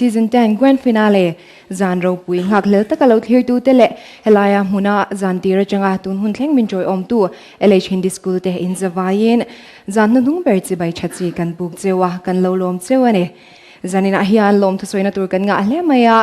Season 10 Grand Finale zan ropui nghakhlel taka lo thlirtute leh helaia hmuna zan tir atanga tun hun thleng min tawiawmtu LH Hindi School te inzavaiin zan hnuhnung ber chibai tha chi kan buk cheu a, kan lo lawm cheu a ni. Zaninah hian lawmthu sawina tur kan ngah hle mai a,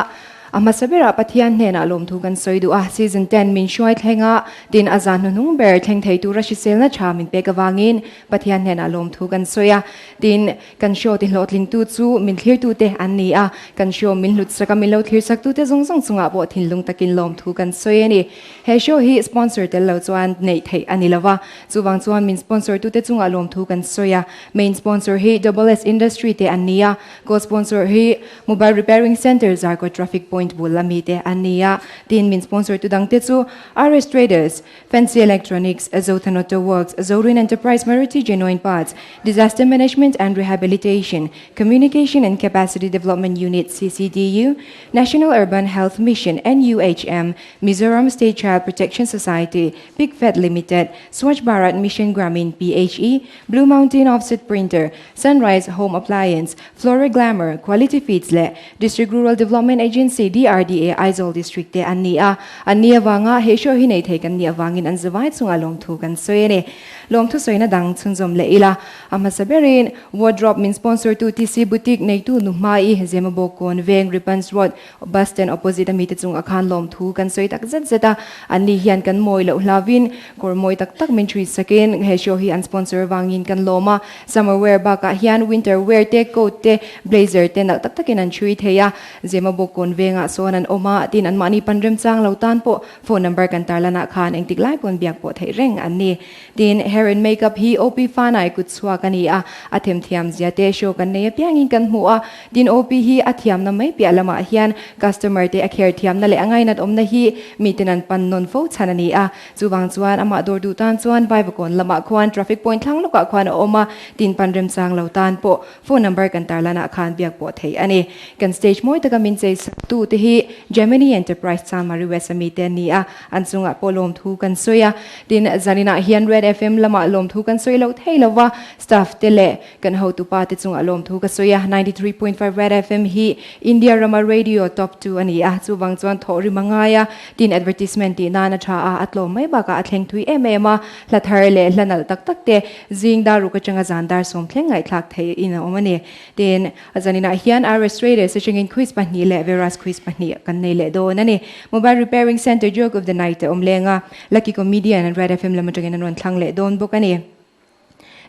a hmasa berah Pathian hnenah lawmthu kan sawi duh a, season 10 min hruai thleng a, tin a zan hnuhnung ber thleng thei tura hriselna tha min pek avangin Pathian hnenah lawmthu kan sawi a, tin kan show ti hlawhtlingtu chu min thlirtute an ni a, kan show min hlutsak a min lo thirsaktute zawng zawng chungah pawh thinlung takin lawmthu kan sawi a ni. He show hi sponsor tel lo chuan neih theih a ni lo va, chuvang chuan min sponsor tute chungah lawmthu kan sawi a. Main sponsor hi Double S Industry te an ni a, co-sponsor hi Mobile Repairing Centre Zarkawt Traffic Point bul ami te an ni a. Tin, min sponsor tu dangte chu RS Traders, Fancy Electronics, Zothan Auto Works, Zorin Enterprise Maruti Genuine Parts, Disaster Management and Rehabilitation, Communication and Capacity Development Unit, CCDU, National Urban Health Mission, NUHM, Mizoram State Child Protection Society, Big Fat Limited, Swachh Bharat Mission Gramin, PHE, Blue Mountain Offset Printer, Sunrise Home Appliance, Flora Glamour, Quality Feeds leh District Rural Development Agency, DRDA, Aizawl District te an ni a. An ni avanga he show hi nei thei kan nih avangin an zavai chungah lawmthu kan sawi a ni. Lawmthu sawina dang chhunzawm leh ila. A hmasa berin Wardrobe min sponsor tu TC Boutique neitu nu hmai Zemabawk Kawn Veng Ripans Road Bus stand opposite ami te chungah khan lawmthu kan sawi tak zet zet a, anni hian kan mawi loh hlauvin kawr mawi tak tak min thui sakin he show hi an sponsor vangin kan lawm a, summer wear bakah hian winter wear te, coat te, blazer te nalh tak takin an thui thei a, Zema Bawkkawn vengah sawn an awm a, tin anmahni pan remchang lo tan pawh phone number kan tarlanah khan engtik lai pawn biak pawh theih reng an ni. Tin, hair and makeup hi OP Fanai kut chhuak a ni a, a themthiam zia te show kan nei apiangin kan hmu a. Tin, OP hi a thiamna mai piah lamah hian customer te a kher thiamna leh a ngainat awmna hi miten an pan nawn fo chhan a ni a. Chuvang chuan amah dawr duh tan chuan Vaivakawn lamah khuan traffic point thlang lawkah khuan a awm a, tin pan remchang lo tan pawh phone number kan tarlanah khan biak pawh theih a ni. Kan stage mawi taka min chei sak tu te hi Gemini Enterprise Chanmari West ami te an ni a, an chungah pawh lawmthu kan sawi a. Tin, zaninah hian Red FM lamah lawmthu kan sawi loh thei lo va, staff te leh kan hotupa te chungah lawmthu ka sawi a. 93.5 Red FM hi India rama radio top 2 a ni a, chuvang chuan thawh rim a ngai a. Tin, advertisement tih nan a tha a, a tlawm mai bakah a thleng thui em em a, hla thar leh hla nalh tak tak te zing dar ruk atanga zan dar sawm thleng ngaihthlak theih in a awm a ni. Tin, a zaninah hian RS Traders atangin quiz pahnih leh Veras quiz pahnih kan nei leh dawn a ni. Mobile Repairing Centre Joke of the Night a awm leng a, Lucky Comedian an Red FM lam atangin an rawn thlang leh dawn bawk a ni.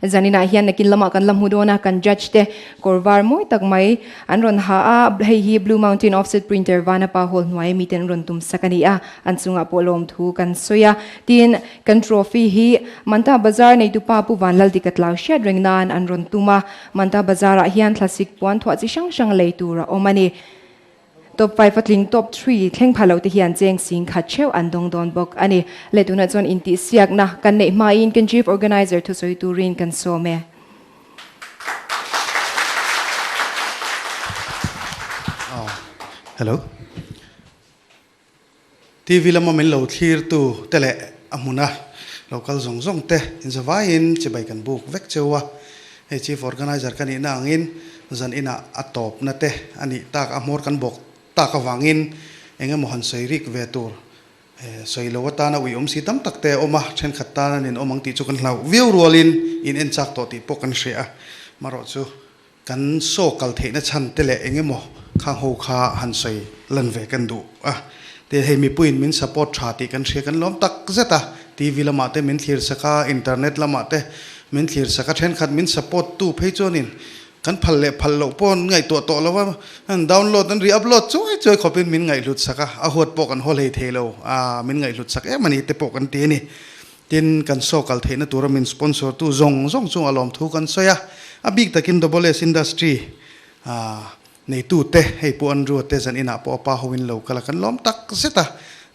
Zaninah hian nakin lamah kan la hmu dawn a, kan judge te kawr var mawi tak mai an rawn ha a, hei hi Blue Mountain Offset Printer Vanapa Hall hnuai mite an rawn tum sak a ni a, an chungah pawh lawmthu kan sawi a. Tin, kan trophy hi Manta Bazar neitupa Pu Vanlaldika tlau hriat reng nan an rawn tum a, Manta Bazar-ah hian thlasik puan thuah chi hrang hrang lei tur a awm a ni. Top 5 a tling top 3 thleng pha lo te hian cheng sing khat theuh an dawng dawn bawk a ni. Le tunah chuan intihsiakna kan neih hmain kan Chief Organizer thusawi turin kan sawm e. Hello. TV lama min lo thlir tu te leh a hmuna lo kal zawng zawng te inzavaiin chibai kan buk vek cheu a. Hei Chief Organizer ka nihna angin zan inah a tawpna te a nih tak a hmawr kan bawk tak avangin eng emaw han sawi rik ve tur sawi lo atana ui awm si tam tak te a awm a, thenkhat tan an inawm ang tih chu kan hlauh viau rualin in en chak tawh tih pawh kan hria a. Marawh chu Kan saw kal theihna chhan te leh eng emaw khang ho kha han sawi lan ve kan duh a. Tin, hei mipuiin min support tha tih kan hria kan lawm tak zet a. TV lamah te min thlir sak a, internet lamah te min thlir sak a. Thenkhat min support tu phei chuanin kan phal leh phal loh pawh an ngaihtuah tawh lo a, an download an re-upload chuai chuai khawpin min ngaihhlut sak a, a huat pawh kan haw hlei thei lo a, min ngaihhlut sak em a ni te pawh kan ti a ni. Tin, kan saw kal theihna tura min sponsor tu zawng zawng chungah lawmthu kan sawi a, a bik takin Double S Industry neitu te, hei Pu Andrew te zan inah pawh a pa hoin lo kal a, kan lawm tak zet a,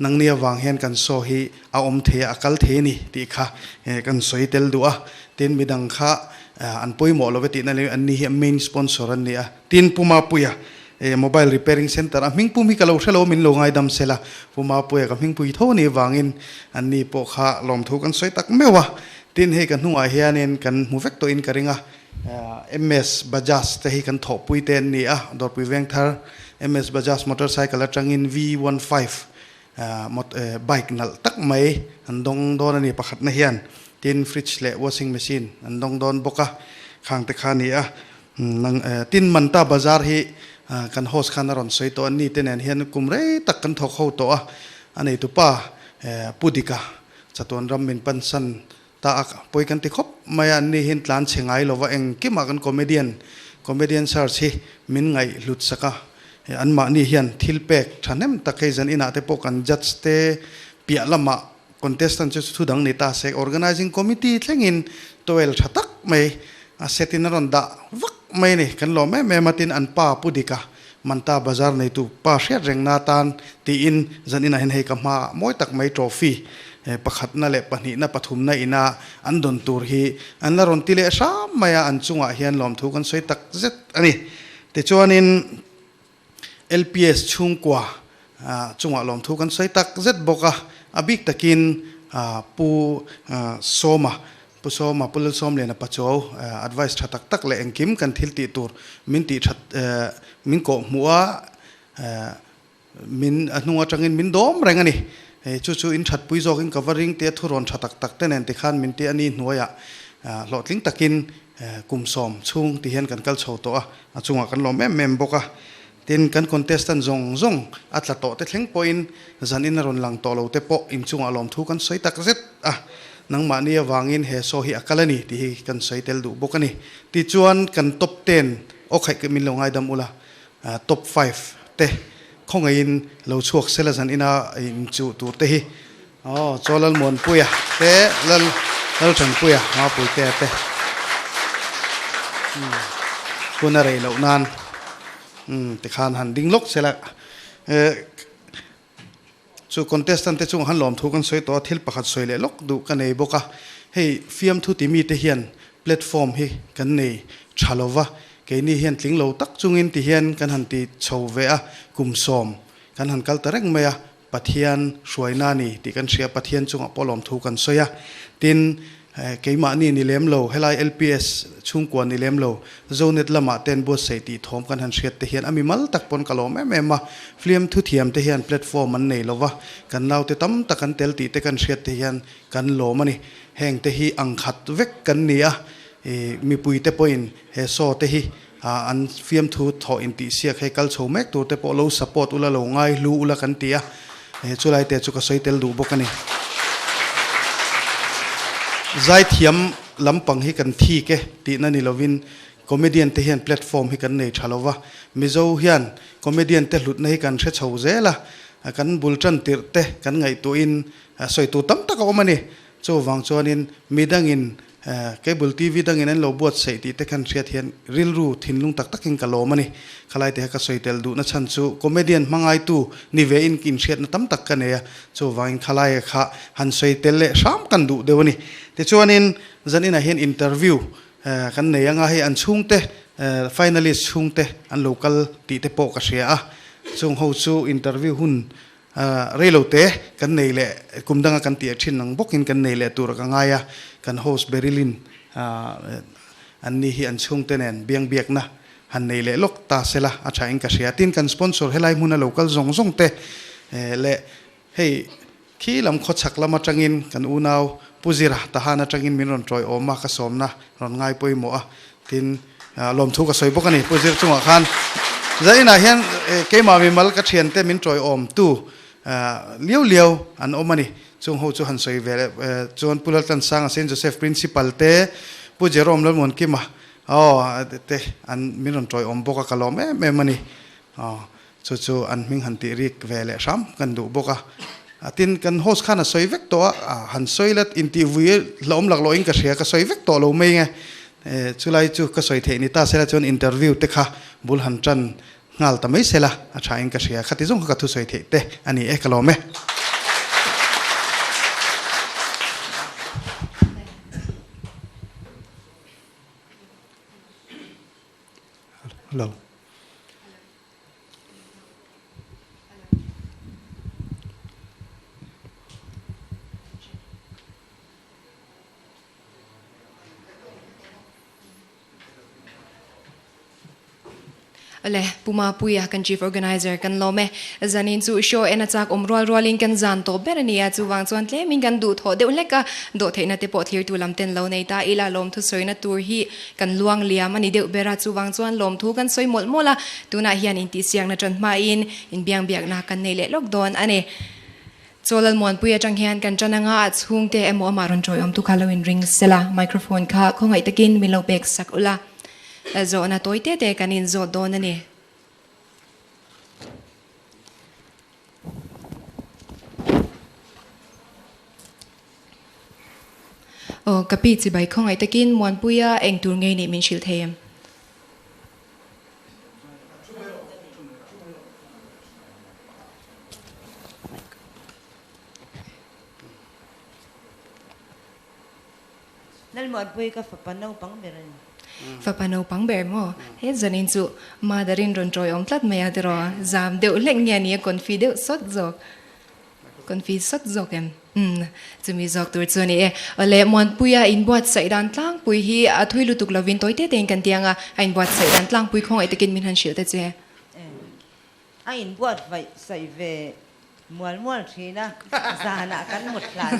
nangni avang hian kan saw hi a awm thei a, a kal thei a ni tih kha kan sawi tel duh a, tin midang kha an pawimawh lo ve tihna leh anni hi main sponsor an ni a, tin Pu Mapuia E mobile repairing center a hming pum hi ka lo hre lo min lo ngaidam sela Pu Mapuia ka hming pui tho anih vangin anni pawh kha lawmthu kan sawi tak meuh a, tin hei ka hnungah hianin kan hmu vek tawhin ka ring a, MS Bajaj te hi kan thawhpui te an ni a, Dawrpui Vengthar MS Bajaj motorcycle atangin V15 bike nalh tak mai an dawng dawn a ni pakhatna hian tin fridge leh washing machine an dawng dawn bawk a khang te kha a ni a tin Manta Bazar hi kan host khan a rawn sawi tawh a ni te nen hian kum rei tak kan thawk ho tawh a a neitupa Pu Dika chatuan ram min pansan ta a pawi kan ti khawp mai a an ni hian tlan chhe ngai lova engkimah kan comedian comedian search hi min ngaih hlut sak a anmahni hian thil pek thahnem tak hei zan inah te pawh kan judge te piah lamah contestant chu thu dang ni ta se organizing committee thlengin towel tha tak mai a set in a rawn dah vak mai a ni kan lawm em em a tin an pa Pu Dika Manta Bazar neitu pa hriat rengna atan tiin zan inah hian hei ka hma mawi tak mai trophy pakhatna leh pahnihna pathumna ina an dawn tur hi an la rawn ti leh hram mai a, an chungah hian lawmthu kan sawi tak zet a ni. Tichuanin LPS chhungkua chungah lawmthu kan sawi tak zet bawk a, a bik takin Pu Sawma Pu Sawma, Pu Lalsawmliana Pachuau advice tha tak tak leh engkim kan thil tih tur min tih that min kawh hmuh a, min a hnung atangin min dawm reng a ni. Hei chu chu in that pui zawkin ka va ring tia thurawn tha tak tak te nen tikhan min ti a ni hnuaiah hlawhtling takin kum sawm chhung ti hian kan kal chho tawh a, a chungah kan lawm em em bawk a. Tin, kan contestant zawng zawng a tla tawh te thleng pawhin zan in a rawn lang tawh lo te pawh inchungah lawmthu kan sawi tak zet a, nangmahni avangin he show hi a kal a ni tih hi kan sawi tel duh bawk a ni. Tichuan, kan top ten aw khaih min lo ngaidam ula, top five te khawngaihin lo chhuak sela zan ina inchuh tur te hi aw chaw Lalmuanpuia te Lal Lalthanpuia Mapuitea te hun a rei loh nan Umm tikhan han ding lawk sela eh chu contestant te chungah han lawmthu kan sawi tawh a thil pakhat sawi leh lawk duh ka nei bawk a hei fiamthu ti mite hian platform hi kan nei tha lova keini hian tling lo tak chungin ti hian kan han ti chho ve a kum sawm kan han kal ta reng mai a Pathian hruaina a ni tih kan hria, Pathian chungah pawh lawmthu kan sawi a. Tin, keimahni ni lem lo, helai LPS chhungkua ni lem lo, Zonet lamah ten buatsaih tih thawm kan han hriat te hian a mimal tak pawn ka lawm em em a. Fliam thuthiam te hian platform an nei lova, kan naute tam tak an tel tih te kan hriat te hian kan lawm a ni. Heng te hi ang khat vek kan ni a, mipui te pawhin he show te hi An fiamthu thawh intihsiak hei kal chho mek tur te pawh lo support ula lo ngai hlu ula kan ti a, chulai te chu ka sawi tel duh bawk a ni. Zaithiam lampang hi kan thik e tihna ni lovin comedian te hian platform hi kan nei tha lova, Mizo hian comedian te hlutna hi kan hre chho zel a, kan bul tan tirh te kan ngaihtuahin sawi tur tam tak a awm a ni. Chuvang chuanin midangin Cable TV dangin an lo buatsaih tih te khan hriat hian rilru thinlung tak takin ka lawm a ni. Khalai te kha ka sawi tel duhna chhan chu comedian hmangaitu ni ve in inhriatna tam tak ka nei a, chuvangin khalaia kha han sawi tel leh hram kan duh deuh a ni. Tichuanin zaninah hian interview kan nei anga hei an chhungte finalist chhungte an lo kal tih te pawh ka hria a, chung ho chu interview hun Reilo te kan nei leh kum danga kan tih thin ang bawkin kan nei leh tur ka ngai a, kan host Berilyn an ni hi an chhungte nen biang biakna han nei leh lawk ta sela a tha in ka hria. Tin kan sponsor helai hmuna lo kal zawng zawng te leh hei khi lam khawchhak lam atangin kan unau Pu Zira Tahan atangin min rawn tawiawm a, ka sawmna rawn ngai pawimawh a, tin Lawmthu ka sawi bawk a ni. Pu Zir chungah khan zainah hian keimah mimal ka thiante min tawiawmtu liau liau an awm a ni. Chung ho chu han sawi ve leh chuan Pu Laltlansanga Saint Joseph Principal te, Pu Jerome Lalmuankima aw te an min rawn tawiawm bawk a, ka lawm em em a ni. Chu chu an hming han tih rik ve leh hram kan duh bawk a. Tin, kan host khan a sawi vek tawh a, han sawi let intih vui hlauhawm laklawh in ka hria, ka sawi vek tawh lo mai nge. Chulai chu ka sawi theih ni ta sela chuan interview te kha bul han tan nghal ta mai sela a tha in ka hria. Khati zawng kha ka thusawi theih te a ni e, ka lawm e. Hello. Le, Pu Mapuia kan Chief Organiser kan lawm e. Zanin chu show en a chak awm rual rualin kan zan tawp ber a ni a, chuvang chuan tlemin kan duhthawh deuh hlek a, dawhtheihna te pawh thlirtu lam ten lo nei ta ila lawmthu sawina tur hi kan luang liam a ni deuh ber a, chuvang chuan lawmthu kan sawi mawlh mawlh a, tunah hian intihsiakna tan hmain inbiangbiakna kan nei leh lawk dawn a ni. Chaw Lalmuanpui atang hian kan tan anga a chhungte emaw amah rawn tawiawmtu kha lo inring sela, microphone kha khawngaih takin min lo pek sak ula, zawhna tawi te te kan inzawt dawn a ni. Aw, ka pi chibai khawngaih takin Muanpuia eng tur ngei nih min hrilh thei em? Lalmuanpui ka fapa naupang ber a ni. Fapa naupang ber maw? He zanin chu mother-in rawn tawiawm tlat mai a tiraw? Zam deuh hlek nge a ni a confi deuh sawt zawk. Confi sawt zawk em? Umm, chumi zawk tur chu a ni e. Awle, Muanpuia inbuatsaih dan tlangpui hi a thui lutuk lovin tawi te tein kan tiang a, a inbuatsaih dan tlangpui khawngaih takin min han hrilh ta che. A inbuatsaih ve mual mual thin a, zanah kan mut hlan,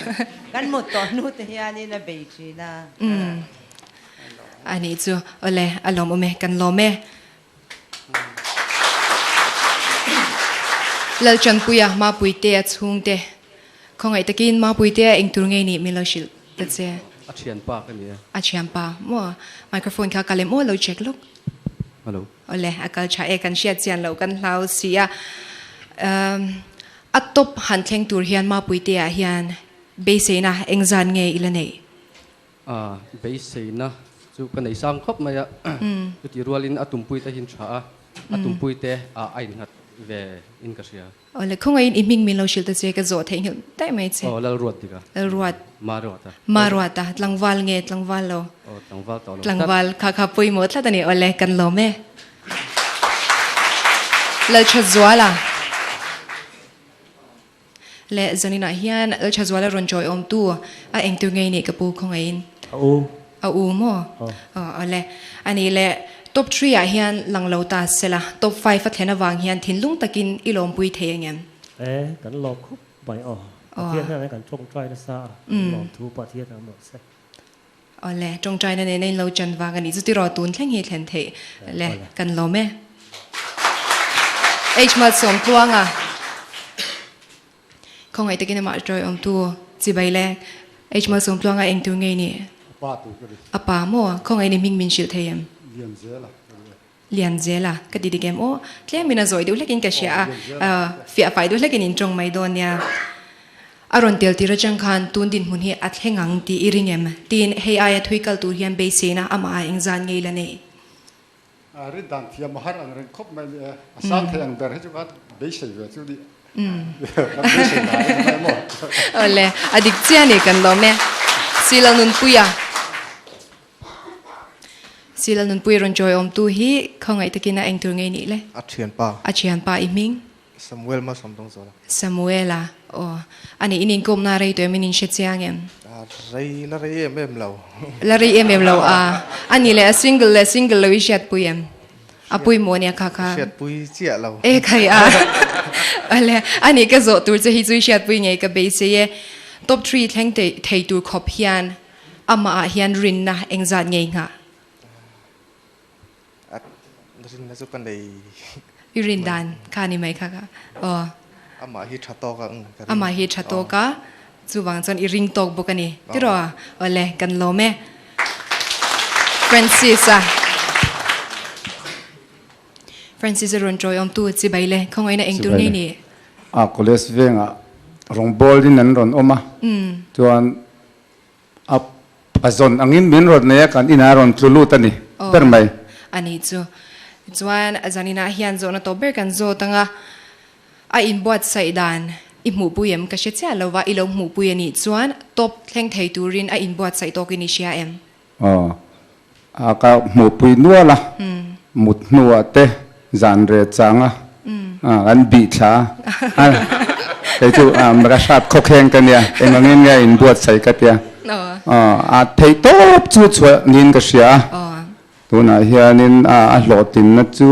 kan mut tawh hnu te hianin a bei thin a. Umm, a nih chu. Awle, a lawmawm e, kan lawm e. Lalchanpuia Mapuitea chhungte khawngaih takin Mapuitea eng tur ngei nih min lo hrilh ta che. A thianpa ka ni e. A thianpa maw? Microphone kha ka lem aw lo check lawk. Hello. Awle, a kal tha e, kan hriat chian loh kan hlau si a. A top han thleng tur hian Mapuitea hian beiseina eng zan nge i la neih? A beiseina chu ka nei sang khawp mai a, chutih rualin a tumpui te hi tha a, a tumpui te ah a innghat ve in ka hria. Awle, khawngaihin i hming min lo hrilh ta che, ka zawh theihnghilh daih mai che. Aw, Lalruat dik a. Lalruat. Maruata. Maruata, tlangval nge tlangval lo? Aw, tlangval tawh lo. Tlangval, kha kha pawimawh tlat a ni. Awle, kan lawm e. Lalthazuala. Le zaninah hian Lalthazuala rawn chawiawmtu a engtir ngei nih ka pu khawngaihin. A u. A u maw? Aw awle. Ani le top three ah hian lang lo ta sela top five a thlen avang hian thinlung takin i lawmpui thei angem? E, kan lawm khawp mai aw. Pathian hian kan tawngtai nasa a, kan lawmthu Pathian ang mawlh se. Awle, tawngtaina nena in lo chan vang a nih chu tiraw tun thleng hi thlen theih le kan lawm e. H Malsawmtluanga khawngaih takin amah tawiawmtu chibai le H Malsawmtluanga eng tur ngei nih? A pa maw? Khawngaih ni hming min hrilh thei em? Lian zel a, ka ti dik em aw, tlemin a zawi deuh hlekin ka hria a, fiah fai deuh hlekin in tawng mai dawn nia. A rawn tel tir atang khan tun dinhmun hi a thleng ang tih i ring em? Tiin hei aia thui kal tur hian beiseina amah ah engzan ngei la nei? A rin dan thiam a har ang reng khawp mai ni e, a sang thei ang ber hi chu ka beisei ve chu ni. Kan beisei dan a ni mai maw? Awle, a dik chiah a ni kan lawm e. Silo Nunpuia. Sila nunpui rawn chawiawmtu hi khawngaih takin a engtur ngei nih le? A thianpa. A thianpa i hming? Samuel Malsawmdawngzawla. Samuela, aw. A nih in inkawmna rei tawh em in inhre chiang em? A rei, la rei em em lo. La rei em em lo a. A nih leh a single leh single lo i hriatpui em? A pawimawh ania kha kha. Hriatpui chiah lo. E khai a. Ale, a nih ka zawh tur che hi chu i hriatpui ngei ka beisei e. Top three thleng thei tur khawp hian Amah ah hian rinna engzat ngei nghah? A rinna chu ka nei. I rin dan kha ni mai kha ka. Aw. Amah hi tha tawk a ka ring. Amah hi tha tawk a, chuvang chuan i ring tawk bawk a ni. Tiraw a? Awle, kan lawm e. Francis-a. Francis-a rawn tawiawmtu chibai le, khawngaihna eng tur ngei ni? A college vengah rawngbawl in an rawn awm a, chuan A a zawn angin min rawn nei a, kan inah a rawn tlu lut a ni ber mai. Aw, a ni chu. Chuan zaninah hian zawhna tawp ber kan zawt ang a, a inbuatsaih dan i hmuhpui em ka hre chiah lo va, i lo hmuhpui a nih chuan tawp thleng thei turin a inbuatsaih tawkin i hria em? Aw, a ka hmuhpui nual a, mut hnuah te zan re chang a, kan bih thla a, kei chu ka hrat khawkheng ka nia, eng angin nge a inbuatsaih ka tia, a theih tawp chu chhuah niin ka hria a, tunah hianin a hlawhtlinna chu.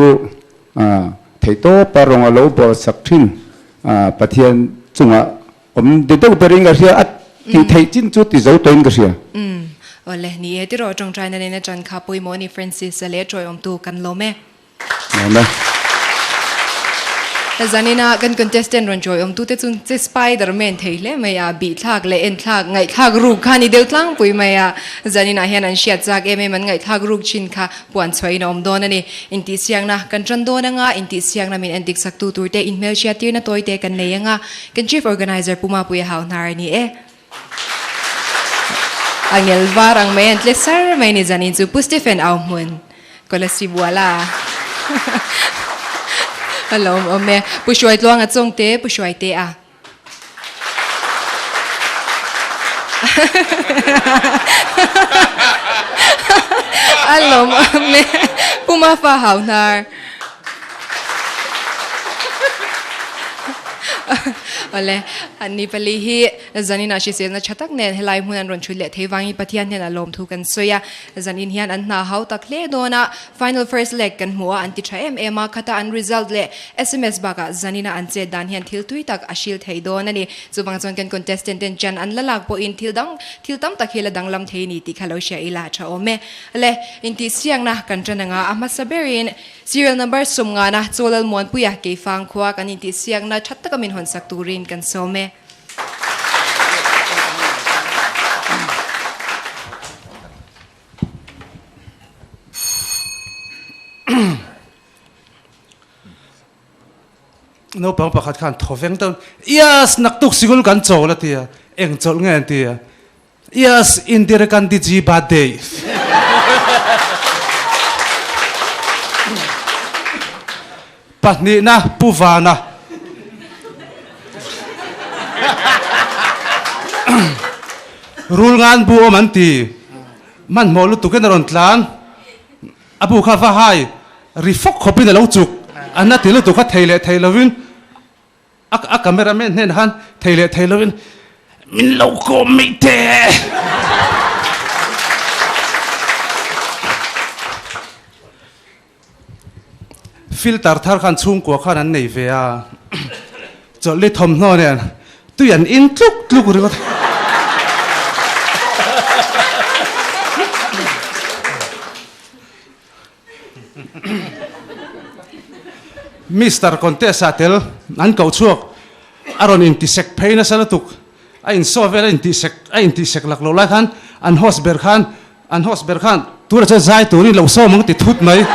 Theihtawpa rawng a lo bawlsak thin Pathian chungah awm de deuh berin ka hria a tih theih chin chu ti zo tawhin ka hria. Umm awle ni e tiraw tawngtaina nena tan kha pawimawh a ni Francis a leh tawiawmtu kan lawm e. Lawm e. Zanina kan contestant rawn tawiawmtute chu che spider man thei hle mai a, bihthlak leh enthlak ngaihthlak ruk kha a ni deuh tlangpui mai a, zaninah hian an hriat chak em em an ngaihthlak ruk thin kha Puan chhuahin a awm dawn a ni. Intihsiakna kan tan dawn anga, intihsiakna min endik saktu turte inhmelhriattirna tawite kan nei anga, kan Chief Organizer Pu Mapuia hau hnar a ni e. A ngel var ang mai an tle sar mai ni zanin chu Pu Stephen au hmun Kolasib Wala a lo awm e. Pu Hruaitluanga Chawngte, Pu Hruaitea. A lawm awm e. Pu Mafa hau hnar. Awle, an ni pali hi zanin ah hriselna tha tak nen helai hmun an rawn thut leh thei vangin Pathian hian a lawm thu kan sawi a. Zanin hian an hna hau tak hle dawn a, final first leg kan hmu a, an ti tha em em a, khata an result leh sms bakah zanina an chet dan hian thil tui tak a hril thei dawn a ni. Chuvang chuan kan contestant ten chan an la lak pawhin thil dang thil tam tak hi la danglam thei ni tih kha lo hria ila a tha awm e. Le, intihsiakna kan tan anga a hmasa berin serial number sawmngana Chawlal Muanpuia Keifang khua kan intihsiakna tha taka min hawnsak turin kan sawm e. Naupang pakhat khan thaw veng deuh Yes naktuk sikul kan chawl a ti a, eng chawlh nge an ti a, Yes Indira Gandhi ji birthday. Pahnihna Pu Vana. Rulngan bu awm an ti. Hmanhmawh lutukin a rawn tlan. A bu kha va hai ri fawk khawpin a lo chuk. A na ti lutuk a thei leh thei lovin a camera man hnenah khan thei leh thei lovin min lo kawm mai teh. Filter thar khan chhungkua khan an nei ve a, chawlhli thawmhnaw nen tui an in tluk tluk ringawt. Mister Contest ah tel an koh chhuak a rawn intisek phei nasa lutuk a insaw vel a intisek a intisek lak loh lai khan an host ber khan An host ber khan tunah chuan zai turin lo sawm ang ti thut mai.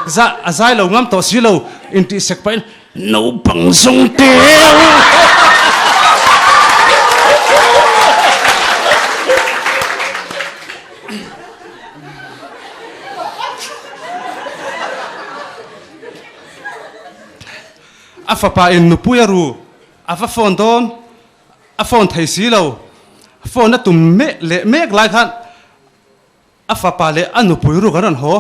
Za a zai lo ngam tawh si lo intih sek pahin naupang zawng te A fapa in nupui a ru a va phone dawn. A phone thei si lo. Phone a tum mek leh mek lai khan a fapa leh a nupui ruk an rawn haw.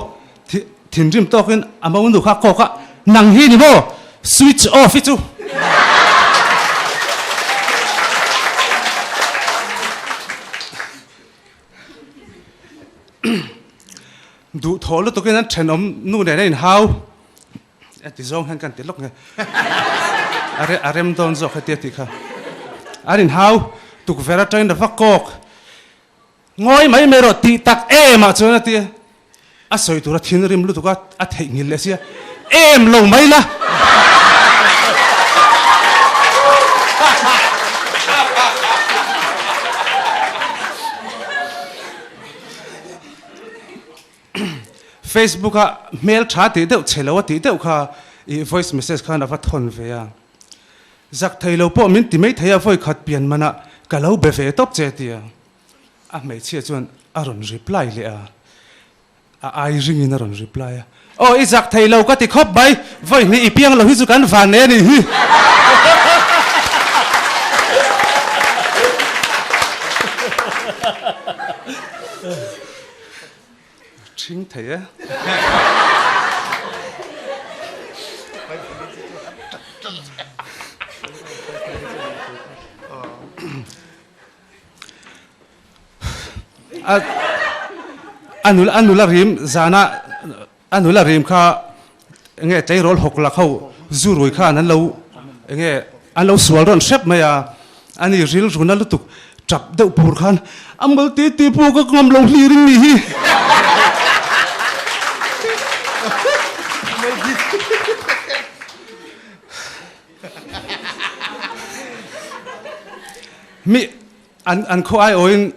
Thinrim tawkin a monu kha kawk a, Nang hi ni maw? Switch off hi chu. Duhthawh lutukin an thenawm nu nen a inhau. A ti zawng hian kan ti lawk nge. A rem dawn zawk hetia tih kha. An inhau tukverh atangin a va kawk. Ngawi mai mai rawh tih tak em ah chuan a ti a. A sawi tura thinrim lutuk a, a theihnghilh leh sia. Em lo mai la. Facebook a hmel tha tih deuh che lo a tih deuh kha i voice message khan a va thawn ve a. Zak thei lo pawh min ti mai thei a vawi khat pian manah ka lo be ve tawp che tia a hmeichhia chuan a rawn reply leh a. A ai ringin a rawn reply a. Aw i zak thei lo ka ti khawp mai, vawi hnih i piang lo hi chu kan van e nih hi. Ṭhing thei e. A nula rim zana a nula rim kha. Enge tleirawl hawk lak ho zu rui khan an lo enge an lo sual rawn hrep mai a, ani rilruna lutuk tap deuh pur khan a mal ti ti pawh ka ngam lo hlir in nih hi. Mi An an khaw aiawhin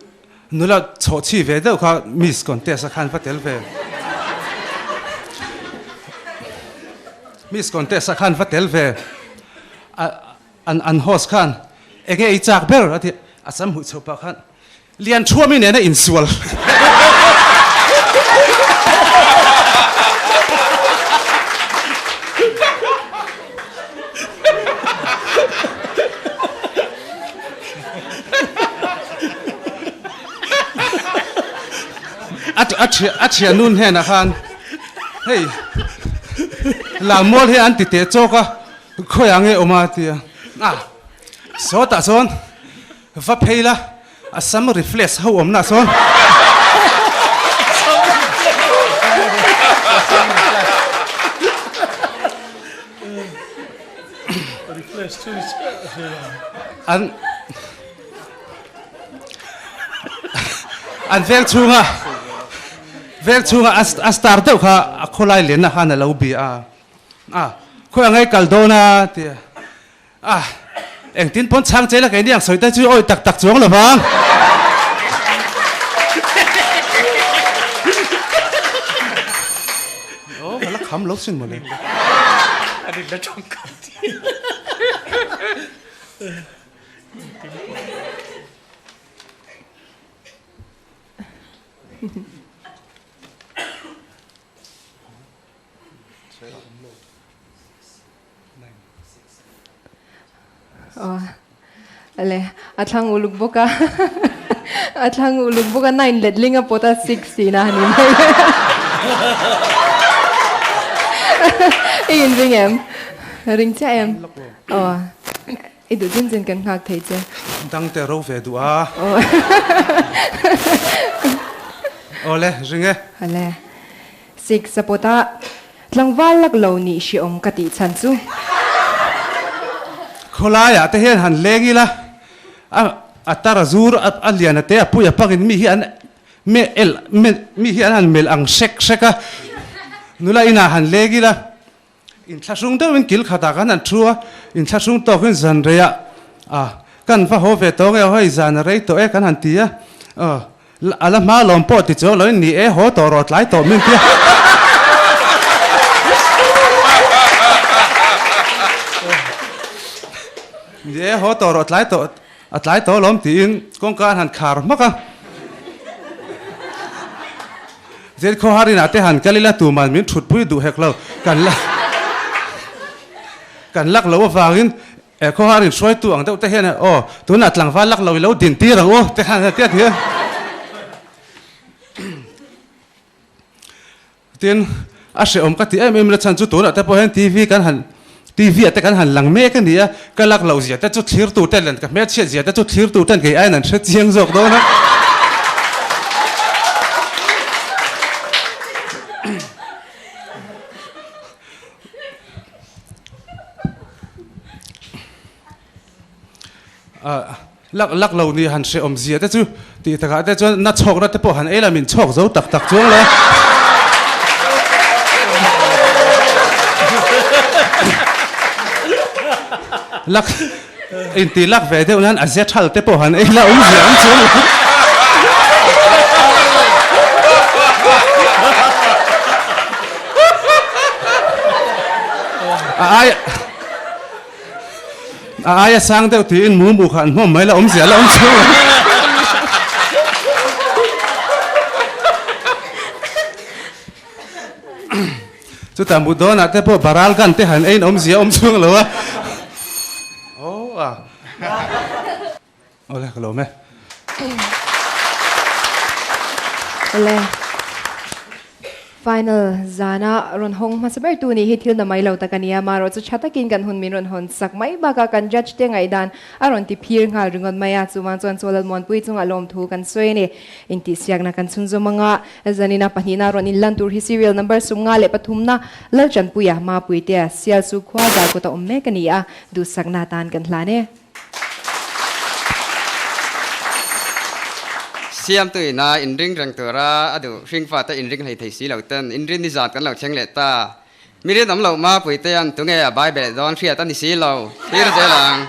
nula chhawh chhi ve deuh kha Miss contest a khan va tel ve. Miss contest a khan va tel ve. A an an host khan enge ei chak ber a ti a sam huih chhoh pah khan Lian Thuami nena insual. A thian nun hnenah khan hei Lammual hi an ti teh chawk a, khawiah nge awm a ti a, sawtah chuan va phei la. A sam reflex ho awmna sawn. An an veng chhunga veng chhunga a star deuh kha a khawlai lenna khan a lo bia a a khawi angai kal dawn a tia. A, engtin pawn chhang che la keini ang sawi te chu awi tak tak chuang lo vang. Aw, ka la kham lo sin mawle. A rin la tawngkam ti. Ale, a thlang uluk bawk a, a thlang uluk bawk a, nine letling a pawt a, six tihna a ni mai. I inring em? Ring chiah em? Aw, i duh chin chin kan nghak thei che. Dangte ro ve duh a. Awle, ring e. Ale, six a pawt a. Tlangval lak lo nih hriawm ka tih chhan chu. Khawlaiah te hian han leng ila, a a tar a zur a a lian a te a pui a pangin mi hi an me el me mi hi an han melh ang hrek hrek a, nula inah han leng ila, inthlahrung deuhin kil khatah kan han thu a, inthlahrung tawkin zan reiah a kan va haw ve tawng e aw hei zan a rei tawh e kan han ti a, aw A la hma lawm pawh ti chuang loin ni e, haw tawh rawh tlai tawh min tia. Ni e, haw tawh rawh tlai tawh, a tlai tawh lawm tiin kawngka an han khar hmak a. Zen khawhar inah te han kal ila tuman min thutpui duh hek lo, kan la kan lak loh avangin He khawhar in hruaitu ang deuh te hian aw tunah tlangval lak lo i lo din tir ang u te khan a tia ti a. Tin, a hrehawm ka ti em em la chhan chu tunah te pawh hian TV kan han TV ah te kan han lang mek a ni a, ka lak loh zia te chu thlirtu ten leh ka hmelchhiat zia te chu thlirtu ten kei aiin an hre chiang zawk dawn a. Lak lak lo ni han hre awmzia te chu tih takah te chuan na chhawkna te pawh han ei la min chhawk zo tak tak chuang lo. Lak inti lak ve deuh nan a ze thal te pawh han ei la awmzia awm chuang lo. A ai a aia sang deuh tiin mu mu kha an hmawm mai la awmzia la awm cheu lo. Chutah mut dawnah te pawh baral gan te han eiin awmzia awm chhung lo a. Aw a. Awle ka lawm e. Awle. Final zana rawn hawng hmasa ber tu nih hi thil na mai lo tak a nia, marawh chu tha takin kan hun min rawn hawn sak mai bakah kan judge te ngaihdan a rawn ti phir nghal ringawt mai a, chuvang chuan Chaw Lalmuanpui chungah lawmthu kan sawi a ni. Intihsiakna kan chhunzawm anga zanina pahnihna rawn inlan tur hi serial number 53na Lalchanpuia Mapuitea Sialsu khua Zarkawta awm mek a ni a, duhsakna atan kan hlan e. Siamtu ina inring reng tura a duh hringfa te inring hlei thei si lo ten inrin ni zat kan lo thleng leh ta. Mi rinawm loh mapui te an tunge a Bible dawn hriat a ni si lo. Thlir zel ang.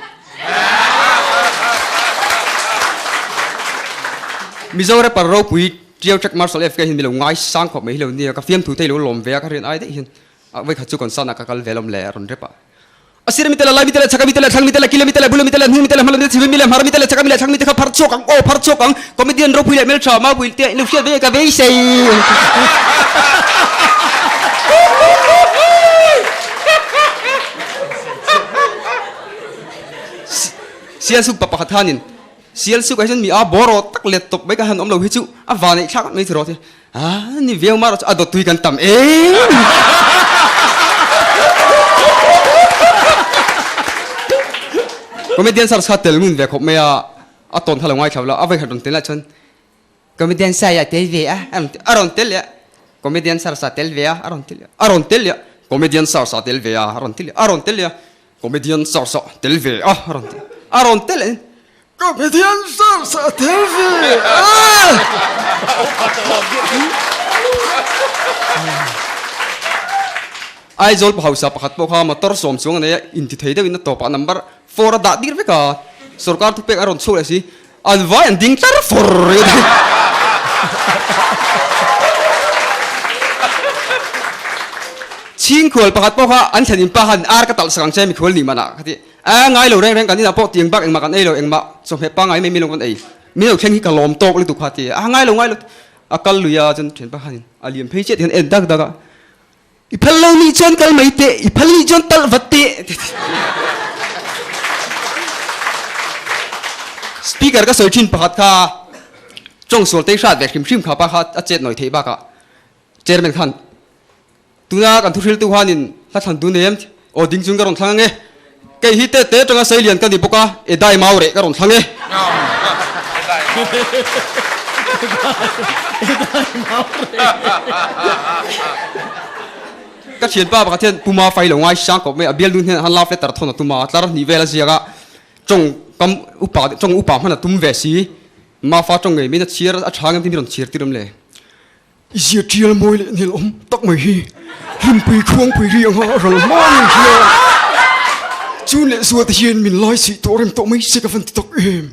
Mizo rapper ropui Tio Track Marshall FK hian mi lo ngai sang khawp mai hi lo nia ka fiamthu te hi lo lawm ve a ka rian ai daih hian a vawikhat chu concert ah ka kal ve lawm le a rawn rep a. A sir mi te le lai mi te le chhak mi te le thlang mi te le kile mi te le bul mi te le hnung mi te le hma lam mi te chhim mi le hmar mi te le chhak mi le thlang mi te kha phar chhuak ang aw phar chhuak ang comedian ropui leh hmeltha mapui te in lo hriat ve ka beisei. Sialsuk pa pakhat khanin Sialsuk ah hian mi a bawraw tak let tawp mai ka han awm lo hi chu a vaneih thlak mai tiraw te a ni viau mar chu a dawtui kan tam em. Comedian sar kha tel ngun ve khawp mai a a tawn kha lo ngaithla lo a vawikhat rawn tel ah chuan Comedian sai a tel ve a a rawn tel leh a Comedian sar sa tel ve a a rawn tel leh a rawn tel leh a Comedian sar sa tel ve a a rawn tel leh a rawn tel leh a Comedian sar sa tel ve a a rawn ti a rawn tel leh Comedian sar sa tel ve a. Aizawl pa hausa pakhat pawh kha motor sawm chuang a nei a intithei deuhin a tawpah number four a dah tir vek a sorkar thupek a rawn chhuak leh si. An vai an ding tlar fawr rih a ni. Chhingkhual pakhat pawh kha an thlen in pa khan ar ka talh sak ang che mikhual nih manah ka ti. A ngai lo reng reng kan inah pawh tiang bak engmah kan ei lo engmah chawhmeh pangngai mai mi lo kan ei. Mi lo thleng hi ka lawm tawk lutuk kha a ti. A ngai lo ngai lo a kal lui a chuan thianpa khanin a liam phei chiah ti hian en dak dak a. I phal lo nih chuan kal mai teh, i phal nih chuan talh vat teh. Speaker ka sawi thin pakhat kha tawng sual tei hrat ve hrim hrim kha pa kha a chet nawi theih bakah chairman khan tuna kan thuhriltu khanin hla thlan dun em aw ding chung ka rawn thlang ange kei hi te te tanga sei lian ka ni bawk a e dai mau reh ka rawn thlang e. Ka thianpa pakhat hian Puma fai lo ngai sang kawp mai a bialnu hnenah han love letter thawn a tum a tlar hnih vel a ziak a tawng kam upa tawng upa hman a tum ve si Mafa tawng ngei min a chhiar a tha ngem tin hi rawn chhiar tir awm le. I zia tial mawi leh nel awm tak mai hi hlimpui khuangpui ri anga a ral hma ngei hi a. Chun leh zual te hian min lai chih tawh reng tawh mai se ka van ti tak em.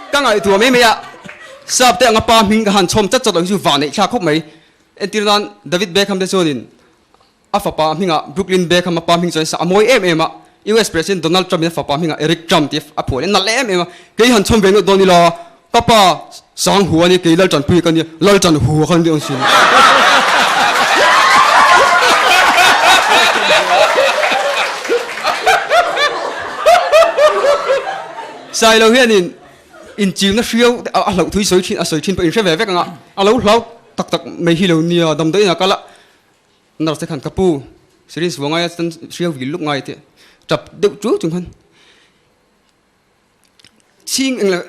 Ka ngaihtuah mai mai a, sap te anga pa hming ka han chhawm chat chat lo hi chu vah neih thlak khawp mai. Entir nan David Beckham te chuanin a fapa hmingah Brooklyn Beckham a pa hming chuan a mawi em em a, US President Donald Trump in a fapa hmingah Eric Trump tih a phuah leh nalh em em a, kei han chhawm ve ngawt dawn ila ka pa Sang Hu a ni, kei Laltanpuia ka nia, Laltan Hu a khan dawn sin. Sailo hianin inchilna hriau a hlauh thui sawi thin a sawi thin pawh inhre ve vek ang a, a lo hlau tak tak mai hi lo nia damdawiin a kal a, nurse te khan ka pu syringe vua ngai a chuan hriau vil luk ngai tih tap deuh chu chung khan chhing englo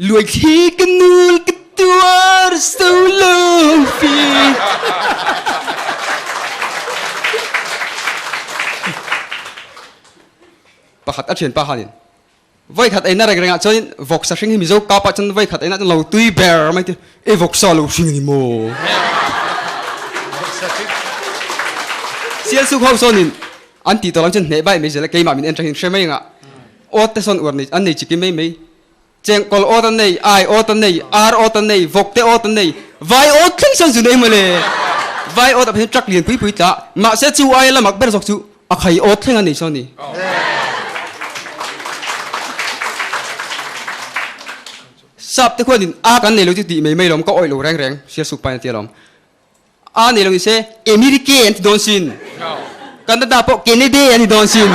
luai thli ka nul ka tuar so lo fi pakhat a thianpa khanin Vawikhat eina reng rengah chuan vawksa hring hi Mizo kap ah chuan vawikhat eina chuan lo tui ber mai te e vawksa lo hring a ni maw? Sialsuk ho sawnin an tih tawh lo chuan hneh bai mai zel a keimah min en tangin hre mai anga awt te sawn uar nei an nei chi ki mai mai chengkawl awt an nei ai awt an nei ar awt an nei vawk te awt an nei vai awt thleng sawn zu nei mawle vai awt ah phei chuan truck lian pui pui tla mahse chu aia lamak ber zawk chu A khai awt thleng a nei saw ni. Sap te khuanin a kan nei lo chu tih mai mai lawm ka awih lo reng reng Sialsuk pain a ti alawm. A nei lo ni se Amerike an ti dawn sin. Canada pawh Kenede an ti dawn sin.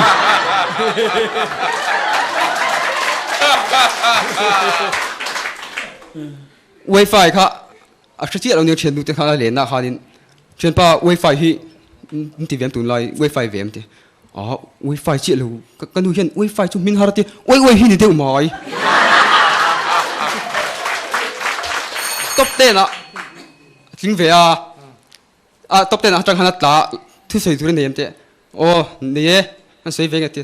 Wifi kha a hre chiah lo nia thiannu te khan a lenna khanin thianpa wifi hi an ti ve am tunlai wifi ve am ti. Aa wifi chiah lo ka nu hian wifi chu hmin har a ti oi oi hi ni deuh mai. Top ten ah a tling ve a, a top ten ah atang khan a tla thusawi tur a nei em teh aw nei e an sawi ve nge ti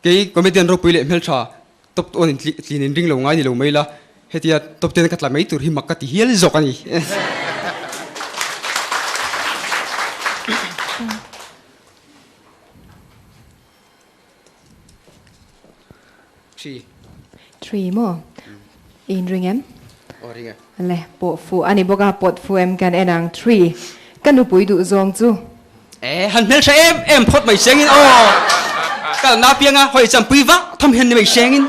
kei comedian ropui leh hmeltha top awn in tlin in ring lo ngai ni lo mai la hetia top ten ka tla mai tur hi mak ka ti hial zawk a ni. Tree. Tree maw? I inring em? Aw ring e. Le, pawh fuh a ni bawk a, pawt fuh em kan en ang. Tree, ka nupui duh zawng chu. E, han hmeltha em em phawt mai sengin aw. Kalna apianga hawi champui vak tham hian ni mai sengin.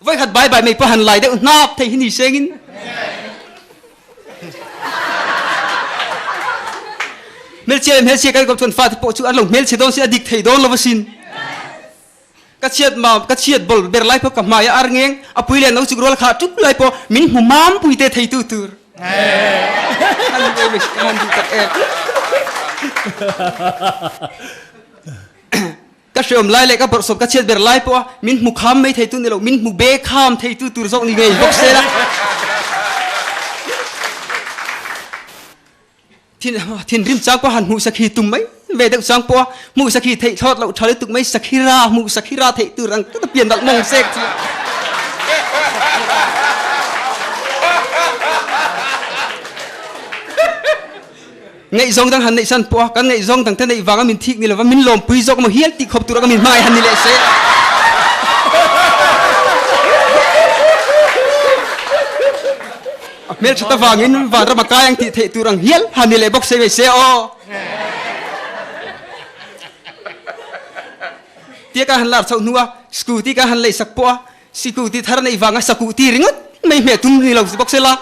Vawikhat bai bai mai pawh han lai deuh hnap thei hi ni sengin. Hmelchhia leh hmelchhia kan kawp chuan fate pawh chu an lo hmelchhe dawn si a dik thei dawn lo asin. Ka chhiat mam ka chhiat bol ber lai pawh ka hmai a ar ngeng a pui leh no chuk rual kha tuk lai pawh min hmu mam pui te thei tu tur. An duh tak em. Ka hreawm lai leh ka bawrhsawm ka chhiat ber lai pawha min hmu kham mai theitu ni lo, min hmu be kham theitu tur zawk ni ngei bawk se la. Thin thinrim chang pawha han hmuh sakhi tum mai ve deuh chang pawha hmuh sakhi theih thlawt loh tha lutuk mai sakhira hmuh sakhira theih tur ang tata pian dalh mawng sek chu. Ngaihzawng dang han neih san pawh a, kan ngaihzawng dang te neih vanga min thik ni lova min lawmpui zawk emaw hial tih khawp tur anga min hmangaih han ni leh se. A hmelthat avangin vanram a kai ang tih theih tur ang hial han ni leh bawk se mai se aw. Tia ka han lar chhoh hnu a, scooty ka han leisak pawh a, Sikuti thar neih vanga sakuti ringawt mai hmeh tum ni lo bawk se la.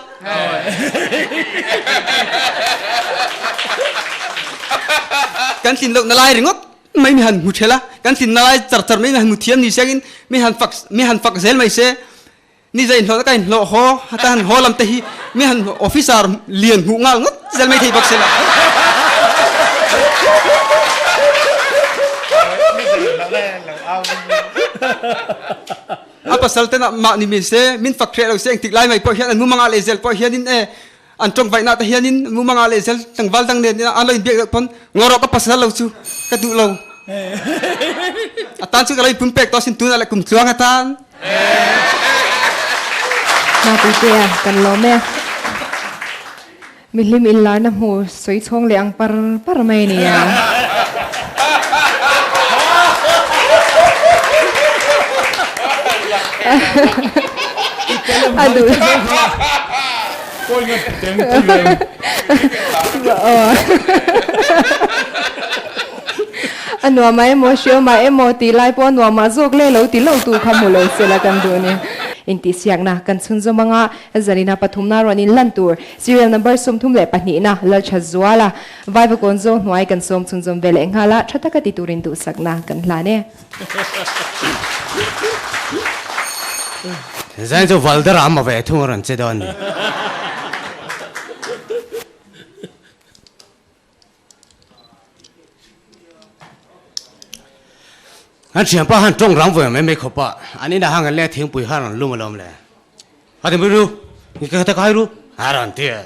Kan tlin lohna lai ringawt mai mi han hmu ṭhel a, kan tlinna lai char char mai mi han hmu thiam ni sengin mi han fak mi han fak zel mai se. Ni zai inhlawhna ka inhlawh haw ka han haw lam te hi mi han officer lian hmuh nghal ngawt zel mai thei bawk se la. A pasal ten ah mahni min se, min fak hreh lo se engtik lai mai pawh hian an mumangah leh zel pawh hianin e an tawngvaihna te hianin mumangah leh zel tlangval dang nen an lo inbiak deuh pawn ngaw rawh ka pasal lo chu ka duh lo. A tan chu ka lo inpum pek tawh asin tunah leh kum tluang atan. Hnapuitea kan lawm e. Mihlim inlarna hmu sawi chhawng leh ang par par mai a nia. A duh A nuam ah emaw hriam ah emaw tih lai pawh a nuam ah zawk le lo ti lo tu kha hmu lo sela kan duh a ni. Intihsiakna kan chhunzawm anga zanina pathumna rawn inlan tur Serial number 32 na Laltha Zuala, Vaivakawn Zo hnuai kan sawm chhunzawm ve leh nghal a, tha taka ti turin duhsakna kan hlan e. Zain chu Valdara a ma ve thung a rawn che dawn ni. An thianpa han tawng rang vawi mai mai khawp a, an inah han kan leng thingpui kha a rawn lum alawm le. A ti mai ru, nge ka kai ru, a rawn ti a.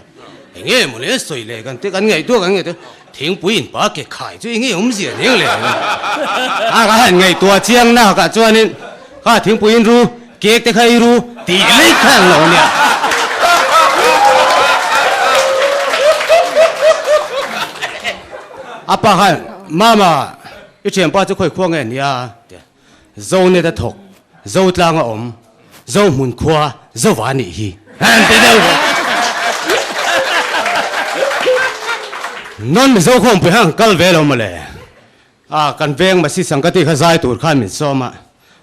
Enge maw le sawi le kan ti kan ngaihtuah kan ngaihtuah thingpui in pa ke khai chu enge awmzia ning le. A ka han ngaihtuah chiang nak ah chuanin kha thingpui in ru cake te kha ei ru tih lei kha an lo nia. A pa khan mama I thianpa chu khawi khua nge nia? ti a. Zo net a thawk, Zo tlang a awm, Zo hmun khua, Zova nih hi. An ti deuh. Non Mizo khawmpui hang kal ve lo mawle. A kan veng Masi Sangkati kha zai tur khan min sawm a,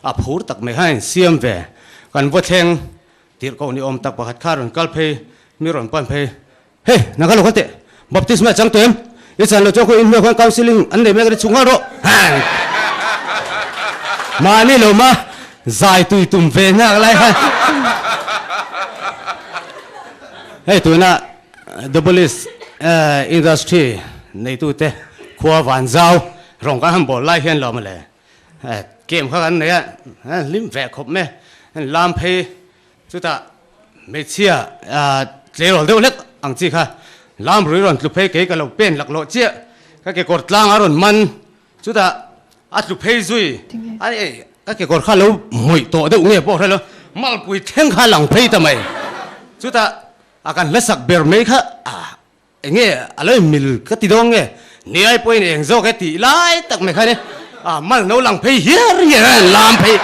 a phur tak mai khan a insiam ve. Kan vaw thleng tirhkoh ni awm tak pakhat kha rawn kal phei, mi rawn pan phei. Hei, nang kha lo kal teh. Baptisma chang tawh em? I chan lo chuan khawi inhnuai khuan counselling an nei mek a ni chhung nghal rawh. Mahni lo ma zai tui tum ve hnak lai khan hei tuna Dobolis industry neitute khua Vanzau rawng kan han bawl lai hian lo mawle game kha kan nei a, hlim ve khawp mai a, lam phei Chutah hmeichhia tleirawl deuh hlek ang chi kha lamrui rawn tlu phei kei ka lo pen laklawh chiah, ka kekawr tlang a rawn man, chutah a tlu phei zui, a ei ka kekawr kha lo hmawih tawh deuh nge pawh hrelo, malpui thleng kha a lang phei ta mai, chutah a kan hlasak ber mai kha Enge a lo inmil ka ti dawn nge? Niai pawhin eng zawk e tih lai tak mai khan e a mal no lang phei hiar hiar a an lam phei.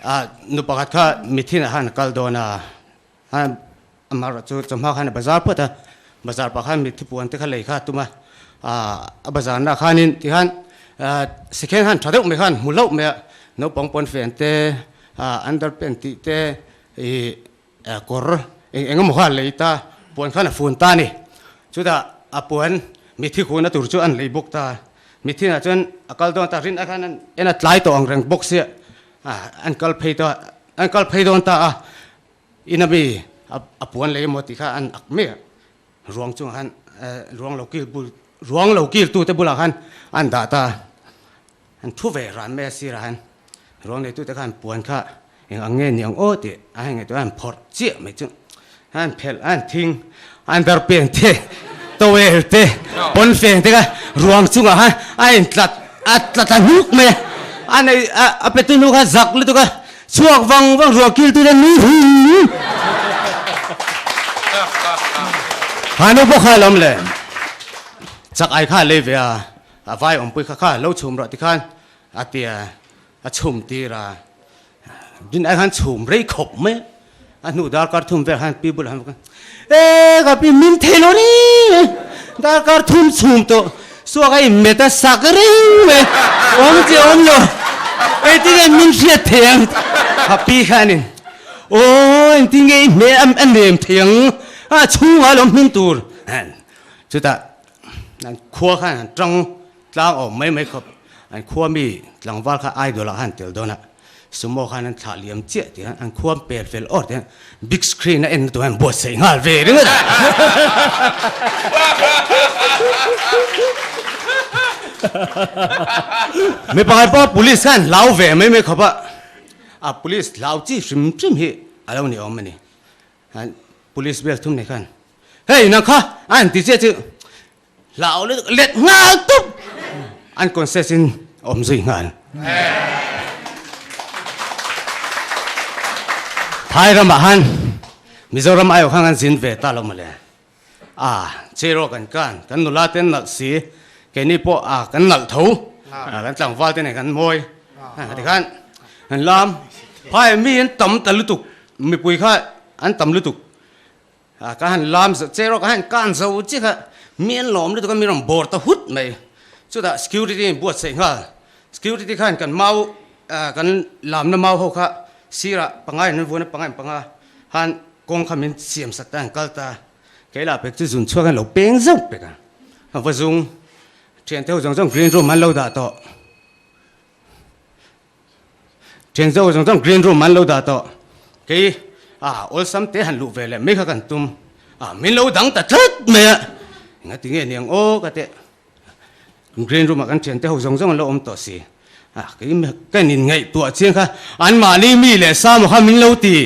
A nu pakhat kha mithinah khan a kal dawn a, Amaherawh chu chawhma khan a bazar phawt a, bazar pah khan mitthi puan te kha lei kha a tum a, a bazar na khanin tikhan second hand tha deuh mai khan hmu hlauh mai a, naupang pawn fen te, under pant tih te, ih kawr eng eng emaw kha a lei ta, puan khan a fun ta a ni. Chutah a puan mitthi khuna tur chu an lei bawk ta, mitthi ah chuan a kal dawn ta, rin ai khan en a tlai tawh ang reng bawk sia, an kal phei ta, an kal phei dawn ta a. Ina mi a puan lei emaw tih kha an ak mek a, ruang chungah khan ruang lo kil bul ruang lo kil tute bulah khan an dah ta a, an thu ve ran mai a sirah khan ruang neitute khan puan kha eng ang nge ni ang aw tih a hei ngaihtuah an phawrh chiah mai chu an phelh an thing an darpen te towel te pawnfeng te kha ruang chungah khan a intlat a tla ta hnuk mai a, a nei a petu hnu kha zak lutuk a. Chhuak vang vang ruah kil tu te nui hui hui. Ha nu pawh kha a lawm le. Chak ai kha a lei ve a, a vai awmpui kha kha lo chhum rawh tikhan a ti a, a chhum tir a. Din ai khan chhum rei khawp mai a, a hnu darkar thum vel khan pi bulah khan E ka pi min thei lo reng e, darkar thum chhum tawh suak a inmet a sak reng mai, awm che awm lo, engtin nge min hriat thei ang? Ka pi khanin Aw engtin nge i hmel a nem thei ang, a chhungah lo hming tur chutah an khua khan an tang Tlang awm mai mai khawp an khua mi tlangval kha idol ah khan tel dawn a, sumo khan an thlah liam chiah tih khan an khua an pel fel awr tih khan big screen a en na tur khan an buatsaih nghal ve ringawt a. Mi pakhat pawh police khan hlau ve mai mai khawp a, a police hlau chi hrim hrim hi a lo ni awm a ni. Police bel thum nei khan hei nang kha a han ti chiah chu Hlau lutuk let nghal tup an conscious in awm zui nghal. Thai ramah han Mizoram aiawh khan kan zin ve ta lo mawle. A cheraw kan kan kan nula te an nalh si keini pawh a kan nalh tho kan tlangval te nen kan mawi tikhan an lam phai mi an tam ta lutuk mipui kha an tam lutuk. Ka han lam zo che rawh, ka han kan zo chiah kha mi an lawm lutuk a, mi rawn bawr ta hut mai. Chutah security in buatsaih nghal. Security khan kan mau kan lamna mau ho kha sirah panga in an vuan a, panga in panga khan kawng kha min siam sak ta an kal ta. Kei lah pek chu zun chhuak an lo peng zauh pek a. A va zung thiante ho zawng zawng green room an lo dah tawh. Thian zo zawng zawng green room an lo dah tawh. Kei a awlsam te han luh ve leh mai kha kan tum a, min lo dang ta tlat mai a. Engati nge niang aw ka teh. Green room ah kan thian te ho zawng zawng an lo awm tawh si. A kei ka in ngaihtuah chiang kha anmahni mi leh sa maw kha min lo ti.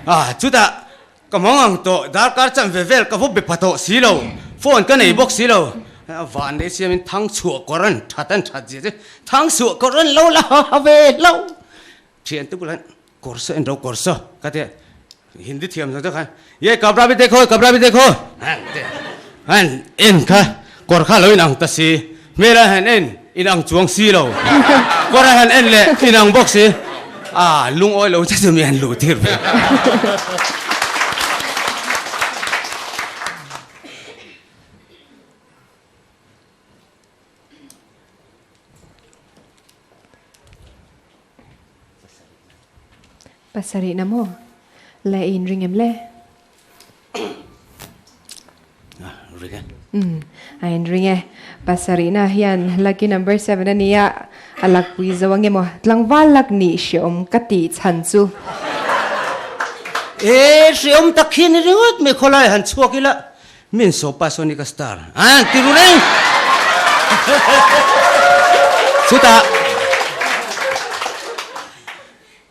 A chutah Ka hmang ang tawh, darkar chan ve vel ka va be pha tawh si lo, phone ka nei bawk si lo, van nei siamin thang chhuah kawr an that an that zia chu thang chhuah kawr an lo la ha ve lo, thian te bulah hian kawr saw en ro kawr saw ka ti a, Hindi thiam zawng zawng khan ye kapra bi dekho kapra bi dekho han ti a, han en kha kawr kha lo inang ta si, hmel a han en inang chuang si lo, kawr a han en leh inang bawk si. A lungawi lo che chu mi han luh tir ve. Pasarih na maw? Le i inring em le? Ring e. Umm, a inring e. Pasarihna hian lucky number seven a nia, a lakpui zo ange maw? Tlangval lak nih hreawm ka tih chhan chu. E, hreawm tak hi ni ringawt mai khawlai han chhuak ila, min sawpa sawn i ka star a ti ru reng. Chutah,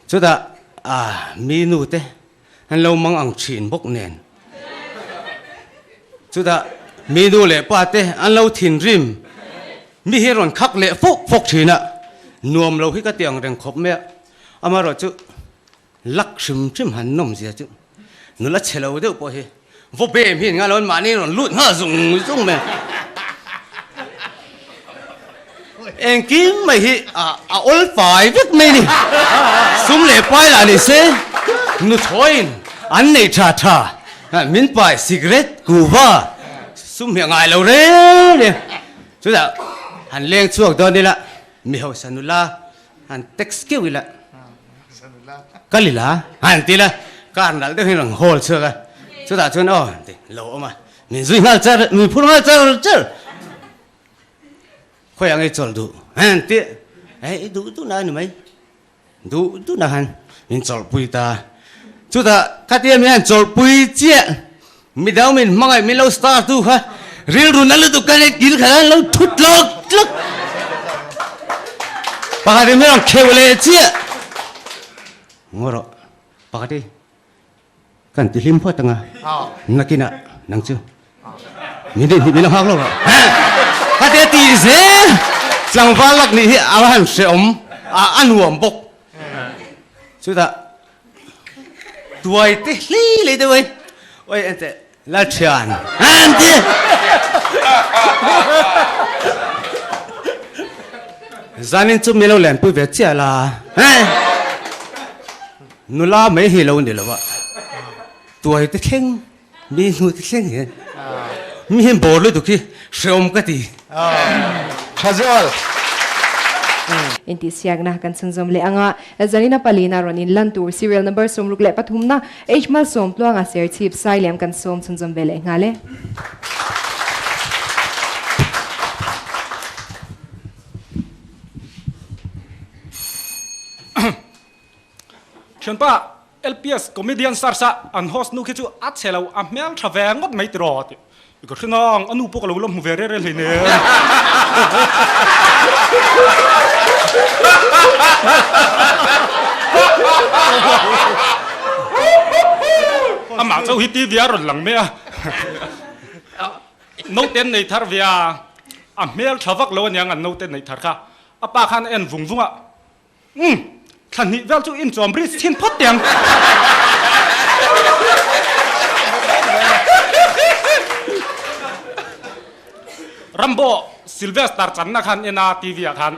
chutah, ah, mi nu te An lo mang ang thin bawk nen. Chutah mi nu leh pa te an lo thinrim. Mi hi rawn khak leh fawk fawk thin a, nuam lo hi ka ti ang reng khawp mai a. Amaherawh chu lak hrim hrim han nawm zia chu nula chhe lo deuh pawh hi vaw bem hi an ngai lo, an mahni rawn lut nghal zung zung mai a. Engkim mai hi a awl fai vek mai ni. Sum leh pai lah ni se, nuthawiin an nei tha tha, min pai cigarette, kuva, sum hi a ngai lo reng reng. Chutah han leng chhuak dawn ila, mi hausa nula han text keuh ila, kal ila han ti ila, car nalh deuh hi rawn hawl chhuak a, chutah chuan aw lo awm a, min zui nghal char, min phur nghal char char. Khawi ang i chawlh duh han ti eh i duh duh na a ni mai duh duh na han min chawlh pui ta chutah khatia min han chawlh pui chiah midang min hmangaih min lo star tu kha rilru na lutuk khan kil khat an lo thut tlawk tlawk pakhat in min rawn kheuh leh chiah ngaw rawh pakhat i Kan ti hlim phawt anga, nakinah nang chu min rin hi min lo nghak lo rawh. Ka ti a ti zel, tlangval lak nih hi a han hreawm a, a nuam bawk. Chutah tuai te hlei lei deuh ai, oi enteh Lalthian an ti. Zanin chu min lo lenpui ve chiah la. Nula mai hi lo ni lo a, tuai te thleng, mi hnu te thleng hian mi hian bawr lutuk hi hreawm ka ti. Thazual. Intihsiakna kan chhunzawm leh anga Zanina palina rawn inlan tur serial number 63 na H Malsawmtluanga Serchhip Sailiam kan sawm chhunzawm ve leh nghal e. Thianpa, LPS comedian stars a an host nu khi chu a chhe lo, a hmel tha ve ngawt mai tiraw tih i ka hre nang, a nu pawh ka lo la hmu ve reh reh hlei nen. Amah chauh hi TV a rawn lang mai a, naute an nei thar ve a, a hmel tha vak lo aniang an naute neih thar kha, a pa khan a en vung vung a. Umm, thla hnih vel chu inchawm bridge thin phawt teh ang. Rambo Sylvester channa khan en a TV ah khan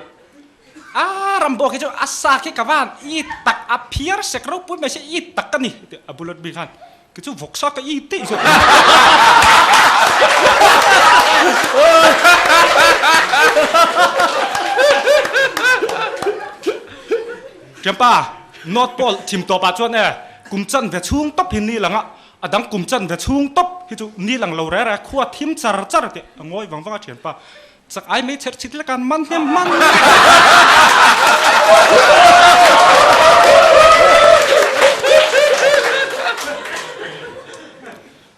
a Rambo khi chu a sa khi ka van i tak a phiar sek ropui mai se i tak ka ni a bullet bik khan Kei chu vawksa ka i tih zawk a. Thianpa, North Pole thim tawp ah chuan e, kum chan ve chhung tawp hi ni lang a, a dang kum chan ve chhung tawp hi chu ni lang lo re re, khua thim char char tih a ngawi vang vang a thianpa. Chak ai mei chherh chhit lek an man hnem hman.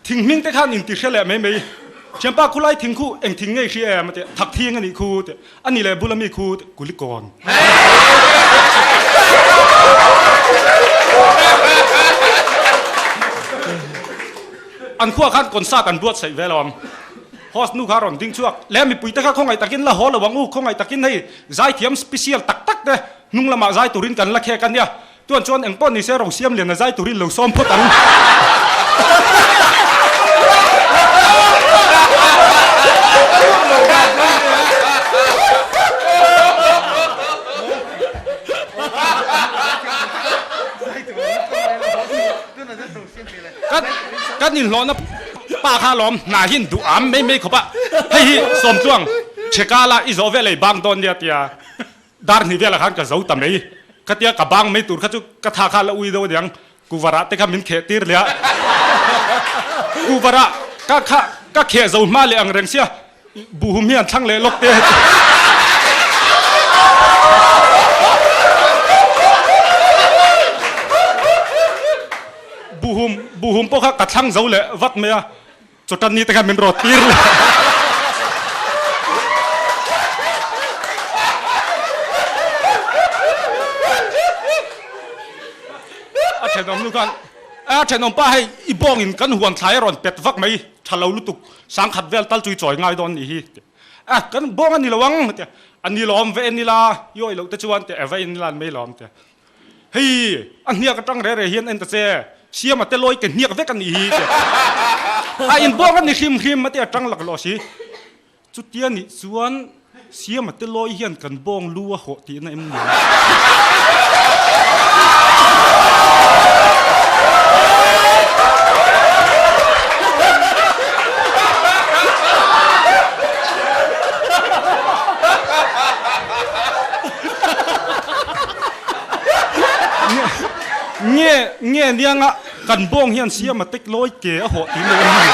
Thing hming te khan inti hre leh mai mai. Thianpa khulai thing khu eng thing ngei hria em a ti. Thak thing a nih khu ti. A ni leh bula mi khu ti. Kulikawn. An khuah khan concert an buatsaih ve lo ang. Host nu kha rawn ding chhuak le mipui te kha khawngaih takin la haw lo ang u, khawngaih takin hei zaithiam special tak tak te hnung lamah zai turin kan la khek a nia, tuan chuan eng pawh ni se Rosiam lian a zai turin lo sawm phawt ang. Kan inhlawhna pa kha lawm hna hi duh am mai mai khawp a, hei hi Sawmtluang chheka la i zawh vel ei bang dawn nia tia dar hnih velah khan ka zo ta mai. Khatia ka bang mai tur kha chu ka tha kha la ui deuh aniang, kuvarah te kha min kheh tir leh a, kuvarah ka kha ka kheh zo hma leh ang reng sia, buhum hi an thlang leh lawk te. Buhum buhum pawh kha ka thlang zo leh vat mai a. Chawtan ni te khan min rawt tir le. A thenawm nu khan, A thenawm pa hei i bawng in kan huan thlai a rawn pet vak mai, tha lo lutuk, sangkhat vel tal chu i chawi ngai dawn nih hi. A, kan bawng a ni lo ang, tia. A ni lawm ve en ila, i awih loh te chuan tia, va en ila an mai lawm, tia. Hei, a hniak atang reh reh hian en ta che, Siama te lawi ke hniak vek a nih hi tia. A inbuak a ni hrim hrim a ti a tang laklawh si. Chutia nih chuan Siama te lawi hian kan bawng lu a hawh tihna em ni? Nge nge nianga kan bawng hian siam a tek lawi ke a hawh tih leh a ni.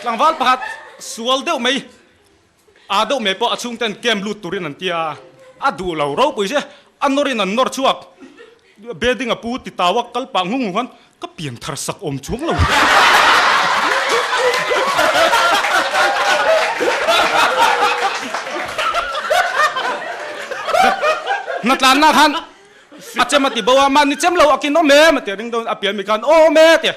Tlangval pakhat sual deuh mai a deuh mai pawh a chhungten camp lut turin an ti a, a duh lo ropui se a nawrin an nawr chhuak. Building a pu ti tau a kal pah ngung ngung khan ka pian thar sak awm chuang lo. Hnatlanna khan a chem a ti bo a, mahni chem lo a kin awm em a ti a ring dawn a pian mi khan aw awm e a ti a,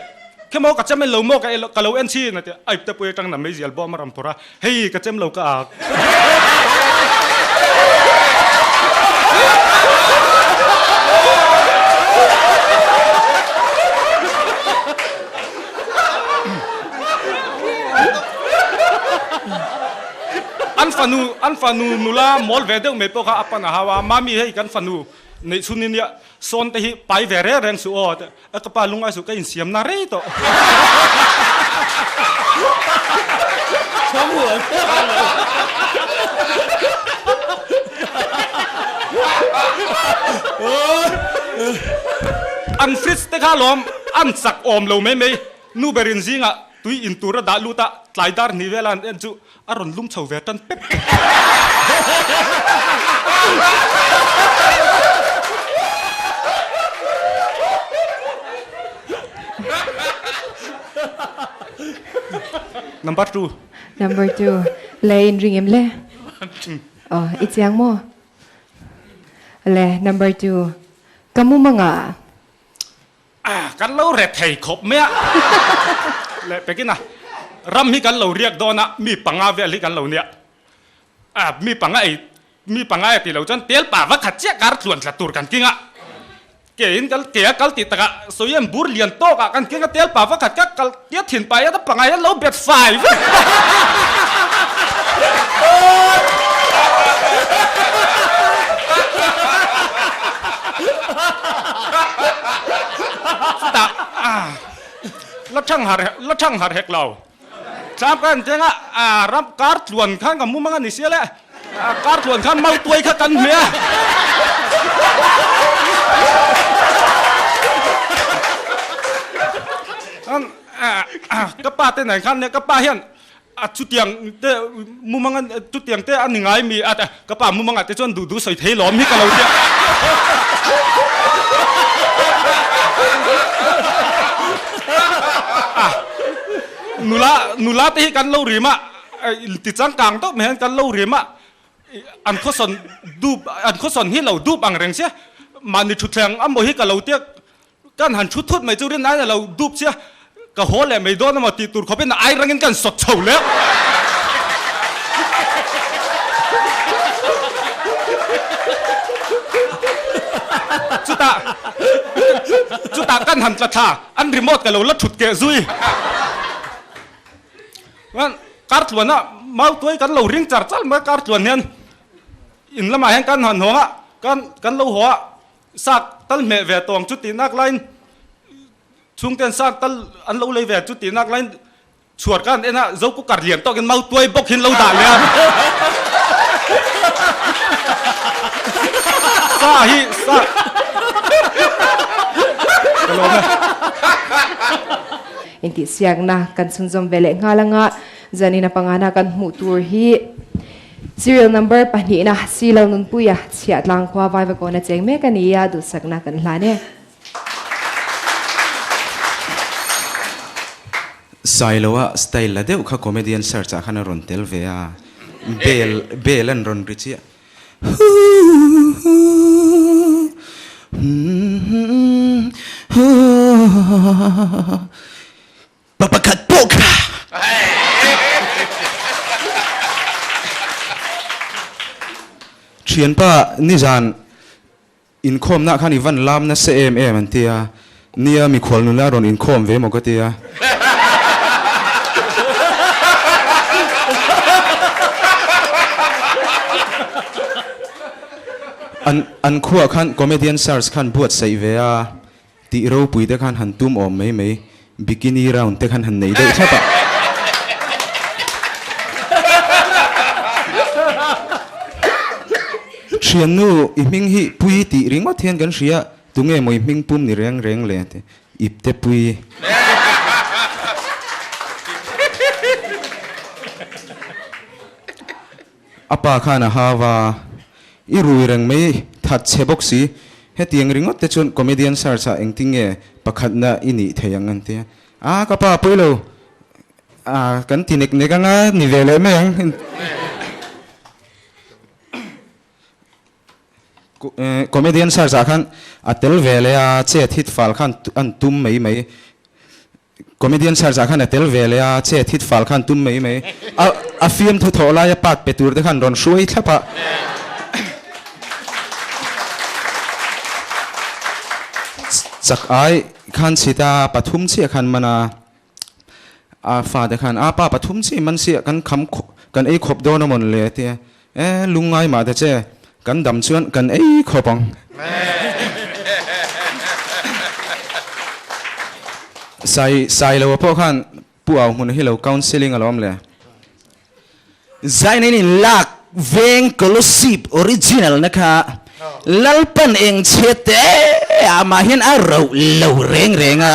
khemaw ka chem en lo maw ka ka lo en chin a ti a, a ipte pui atang na meizial bawm a ram phawrh a, hei ka chem lo ka ak. An fanu an fanu nula mawl ve deuh mai pawh kha a pan a hau a, Mami hei kan fanu neih chhun in nia sawn te hi pai ve reng reng suh aw a ka pa lungai suh ka insiam na rei tawh. An fridge te kha lawm an chak awm lo mai mai nu berin zingah tui in tur a dah lut a tlai dar hnih vela an en chu A rawn lum chho ve tan pep pep. Number 2. Number 2. Le in ring em le? Oh, i chiang mo? Le number 2. Ka mumanga. A, kan lo re thei khawp mai a. Leh pekin a, ram hi kan lo riak dawn a, mi panga vel hi kan lo nia. A, mi panga ei, mi panga e tih loh chuan tel pa va khat chiah kar tluan tla tur kan king a. Ke in kal, ke a kal tih takah sawi em bur lian tawk ah kan king a, tel pa va khat ka kal tia thin pa hian a panga hian lo bet fai vek. Chutah la thang har la thang har hek lo. Tlam ka han teng a, ram kar tluan khan ka mum ang a ni sia le. Kar tluan khan mau tuai kha kan hmeh a. Ka pa te nen khan ka pa hian a chutiang te mumang a chutiang te a ni ngai mi a ka pa mumang ah te chuan duh duh sawi thei lawm hi ka lo tia. A nula nula te hi kan lo rim a ti changkang deuh mai hian kan lo rim a an khawsawn dup an khawsawn hi lo dup ang reng sia mahni thutthleng a maw hi ka lo tia Kan han thu thut mai chu rin aiin a lo dup chiah, ka haw leh mai dawn emaw tih tur khawpin a ai rangin kan sawt chho leh. Chutah chutah kan han tla thla, an remote ka lo la thut keh zui. Kar tluana mau tuai kan lo ring char char mai, kar tluan hian in lamah hian kan han hawng a, kan kan lo haw a, Sak tal hmeh ve tawng chu tih nak laiin chhungten sak tal an lo lei ve chu tih nak laiin Chhuar ka han en a, zo cooker lian tawkin mautuai bawk hian lo dah leh a. Sa hi sa ka lawm e. Intihsiakna kan chhunzawm ve leh nghal anga zanina pangana kan hmuh tur hi serial number pahnihna Silo Nunpuia chhiah tlang khua Vaivakawn a cheng mek a ni a, duhsakna kan hlan e. Sailoa style la deuh kha comedian search ah khan a rawn tel ve a, bell bell an rawn ri chiah Pa pakhat pawh kha. Thianpa nizan Inkhawmna khan i van lam nasa em em an ti a, nia mikhual nula rawn inkhawm ve maw ka ti a. An an khuaah khan comedian search khan buatsaih ve a, tih ropui te khan han tum awm mai mai, bikini round te khan han nei deuh thlap a. Thiannu i hming hi Pui tih ringawt hian kan hria, tunge maw i hming pum ni reng reng le ti, ipte Pui. A pa khan a hau a, I rui reng mai, that chhe bawk si. Hetiang ringawt te chuan comedian search ah engtin nge pakhatna i nih thei ang an ti a. A, ka pa pawi lo, a, kan ti nek nek anga ni ve leh mai ang. Comedian search ah khan a tel ve leh a, chet hit fal khan an tum mai mai. Comedian search ah khan a tel ve leh a, chet hit fal khan tum mai mai. A a fiamthu thawh laia part pe tur te khan rawn hruai thlap a. Chak ai khan chhit a, pathum chiah khan man a, a fate khan a pa pathum chiah man chiah kan kham kan ei khawp dawn a mawn le a ti a. E lungngai mah ta che, kan dam chuan kan ei khawp ang. Sai sai lo pawh khan Pu Au hmun hi lo counselling a lo awm le. Zainain in lak veng Kolosip original na kha Lalpan eng chhe te amah hian a roh lo reng reng a.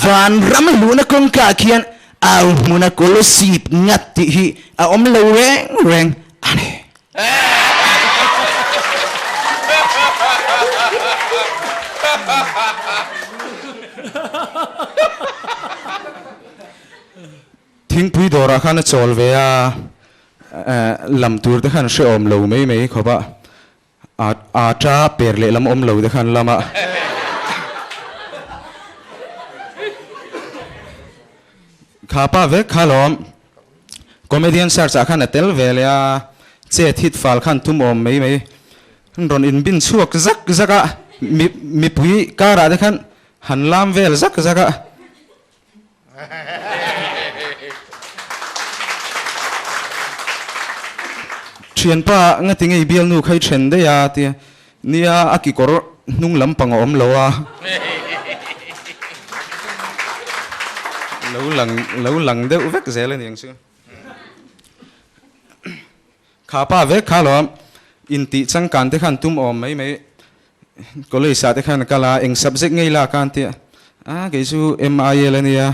Vanram luhna kawngka ah khian au hmuna Kolosip ngat tih hi a awm lo reng reng a ni. Thingpui dawrah khan a chawl ve a, lam tur te khan hrehawm lo mai mai khawp a, a ta per leh lam awm lo te khan lam a. Kha pa vek kha lawm, comedian search ah khan a tel ve leh a, chet hit fal khan tum awm mai mai, rawn inbin chhuak zak zak a, mipui karah te khan han lam vel zak zak a. Thianpa nga ti ngei bialnu kha i then daih a tia, nia a kikawr hnung lampang a awm lo a. Lo lang lo lang deuh vek zel a ni ang chu. Kha pa vek kha lawm intih changkan te khan tum awm mai mai. College ah te khan a kal a, eng subject ngei lak a an ti a, a kei chu MIL a nia.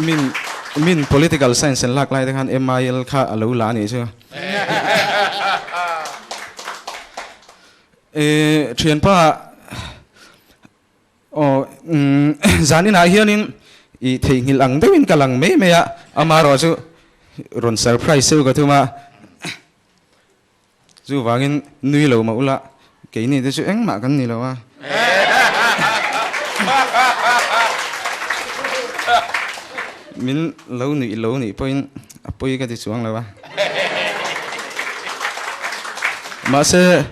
Min min political science an lak lai te khan MIL kha a lo la a nih chu. E thianpa Aw, zan inah hianin i theihnghilh ang deuhin ka lang mai mai a, amaherawh chu rawn surprise deuh ka thum a, chuvangin nui lo mah ula, keini te chu engmah kan ni lo a. Min lo nuih lo nih pawhin a pawi ka ti chuang lo a. Mahse.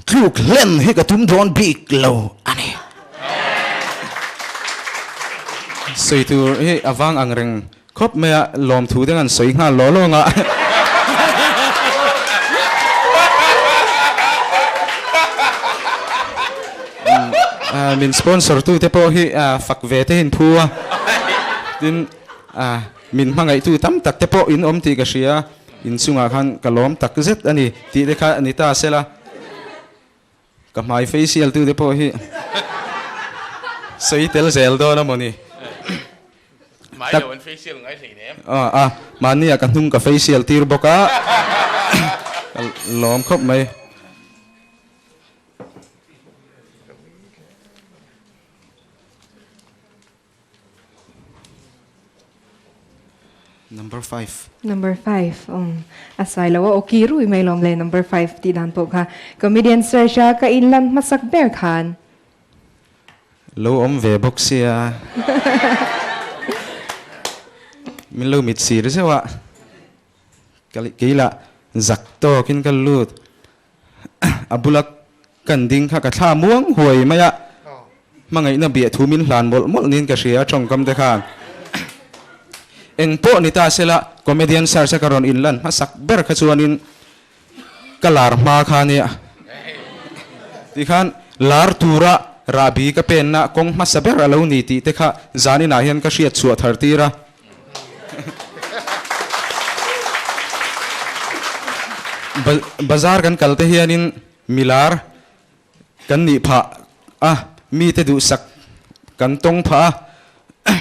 Tluk hlen hi ka tum dawn bik lo a ni. Sawi tur hi a vang ang reng khawp mai a, lawmthu te kan sawi nghal law law ang a. Min sponsor tu te pawh hi fak ve te in phu a, tin min hmangaihtu tam tak te pawh in awm tih ka hria, in chungah khan ka lawm tak zet a ni tih te kha ni ta sela. Ka hmai facial tu te pawh hi sawi tel zel dawn a mawni. Hmai lo an facial ngai hlei nem. A a mahni ah ka hnung ka facial tir bawk a ka lawm khawp mai. Number 5. Number 5 um a sai lo a awki rui mai lawm le number 5 tih dan pawh kha comedian search a ka inlan hmasak ber khan. Lo awm ve bawk sia. Min lo mit sir zeuh a. Kei lah zak tawkin ka lut. A bula kan ding kha ka thla muang huai mai a, hmangaihna biah thu min hlan mawlh mawlh niin ka hria tawngkam te khan. Eng pawh ni ta sela comedian search a ka rawn inlan hmasak ber kha chuanin ka lar hma kha nia. Tikhan lar tura rahbi ka penna kawng hmasa ber a lo ni tih te kha zaninah hian ka hriat chhuah thar tir a. Bazar kan kal te hianin milar kan nih phah a, mite duhsak kan tawng phah a,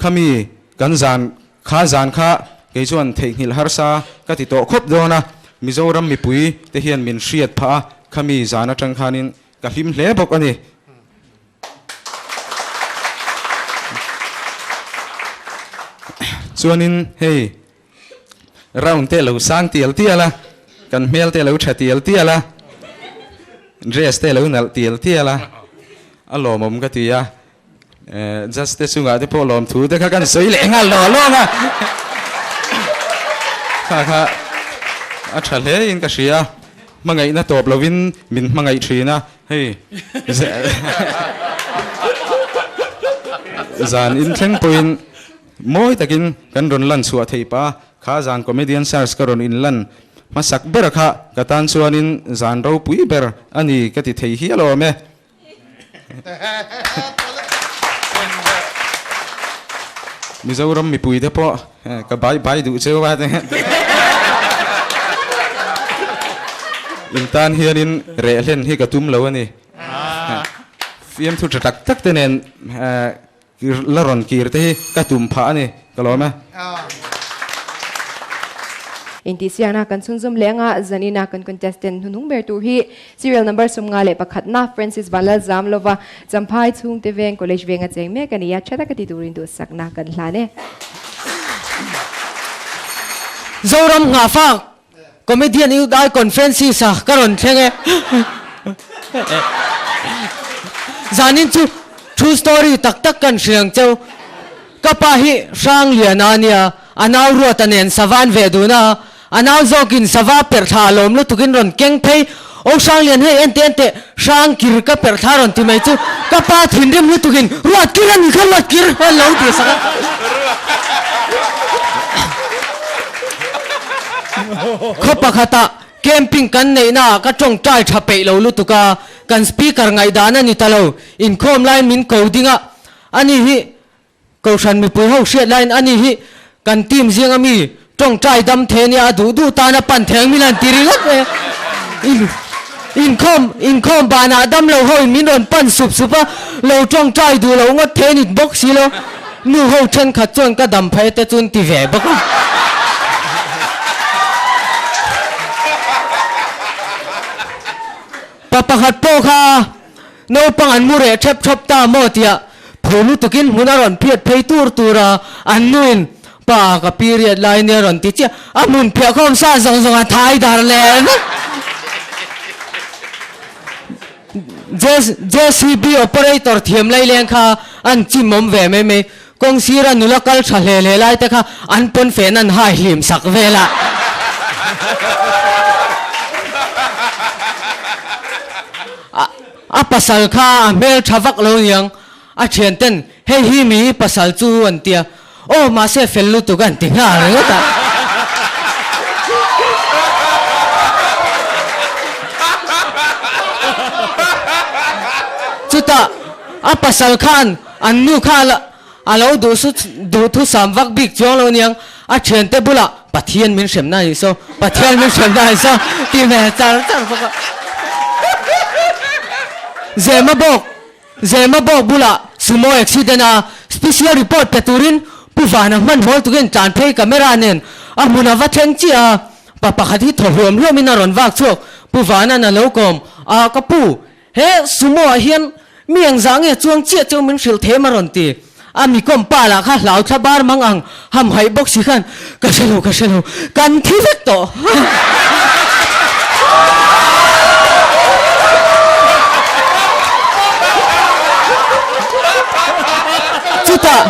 khami kan zan kha zan kha kei chuan theihnghilh harsa ka ti tawh khawp dawn a, Mizoram mipui te hian min hriat phah a, khami zan atang khanin ka hlim hle bawk a ni. Chuanin hei round te lo sang tial tial a, kan hmel te lo tha tial tial a, dress te lo nalh tial tial a, a lawmawm ka ti a, judge te chungah te pawh lawmthu te kha kan sawi leh nghal lawng lawng a, kha kha a tha hle in ka hria, hmangaihna tawp lovin min hmangaih thin a. Hei zan in thleng pawhin mawi takin kan rawn lan chhuah theih pah a, kha zan comedian search ka rawn in lan hmasak ber kha ka tan chuanin zan ropui ber a ni ka ti thei hial awm e. Mizoram mipui te pawh ka bai bai duh cheu a te. In tan hianin reh hlen hi ka tum lo a ni. Fiamthu tha tak tak te nen la rawn kir te hi ka tum phah a ni. Ka lawm e. Intihsiakna kan chhunzawm leh anga zanina kan contestant hnuhnung ber tur hi serial number 51 na Francis Vanlalzam lova Champhai chhungte veng college venga cheng mek a ni a, tha taka ti turin duhsakna kan hlan e. Zoram Nghahfak Comedian Youth Icon Francis a ka rawn thleng e. Zanin chu true story tak tak kan hriang cheu. Ka pa hi Hrangliana a nia, a nau Ruata nen sava an veh dun a, a nau zawkin sava perh thla a lawm lutukin rawn keng phei, Aw Hranglian hei ente ente, Hrang kir ka perh thla rawn ti mai chu ka pa thinrim lutukin Ruat kir a ni kha Ruat kir a lo ti sak a. Khaw pakhatah camping kan neihnaah ka tawngtai tha peih lo lutuk a, kan speaker ngaihdan a ni ta lo, inkhawm laiin min ko ding a, Ani hi Kohhran mipui ho hriat laiin ani hi kan team zinga mi tawngtai dam the nia a duh duh tana pan theng min han ti ringawt mai a. In inkhawm inkhawm banah dam lo ho in min rawn pan sup sup a, lo tawngtai duh loh ngawt the ni bawk si lo. Nu ho thenkhat chuan ka dam phei te chu an ti ve bawk a. Pa pakhat pawh kha Naupang an mu reh thep thawp ta maw tiah phu lutukin hmun a rawn phiat phei tur tur a, an nuin pa ka period lai nia rawn ti chiah, a hmun phiah khawm sa zawng zawng a thai dar leh vek. JCB operator thiam laileng kha an chim awm ve mai mai, kawng sira nula kal tha hle hle lai te kha an pawn fen an hai hlim sak vel a. A pasal kha a hmel tha vak lo niang, a thian ten hei hi mi pasal chu an tia, aw mahse fel lutuk an ti nghal ringawt a. Chutah. A pasal khan an nu kha a lo duh su duh thusam vak bik chuang lo niang, a thiante bulah Pathian min hremna a nih saw, Pathian min hremna a nih saw ti ve char char bawk a. Zema bawk, Zema bawk bulah sumo accident a special report pe turin Pu Vana hmanhmawlh tukin tlan phei camera nen a hmun a va thleng chiah a, pa pakhat hi thaw hluam hluamin a rawn vak chhuak, Pu Vana'n a lo kawm a, Ka pu, He sumo ah hian mi engzah nge chuang chiah cheu min hrilh them a rawn ti. A mi kawm pa lah kha hlau thla bar mang ang ham haih bawk si khan ka hre lo ka hre lo kan thi vek tawh. Chutah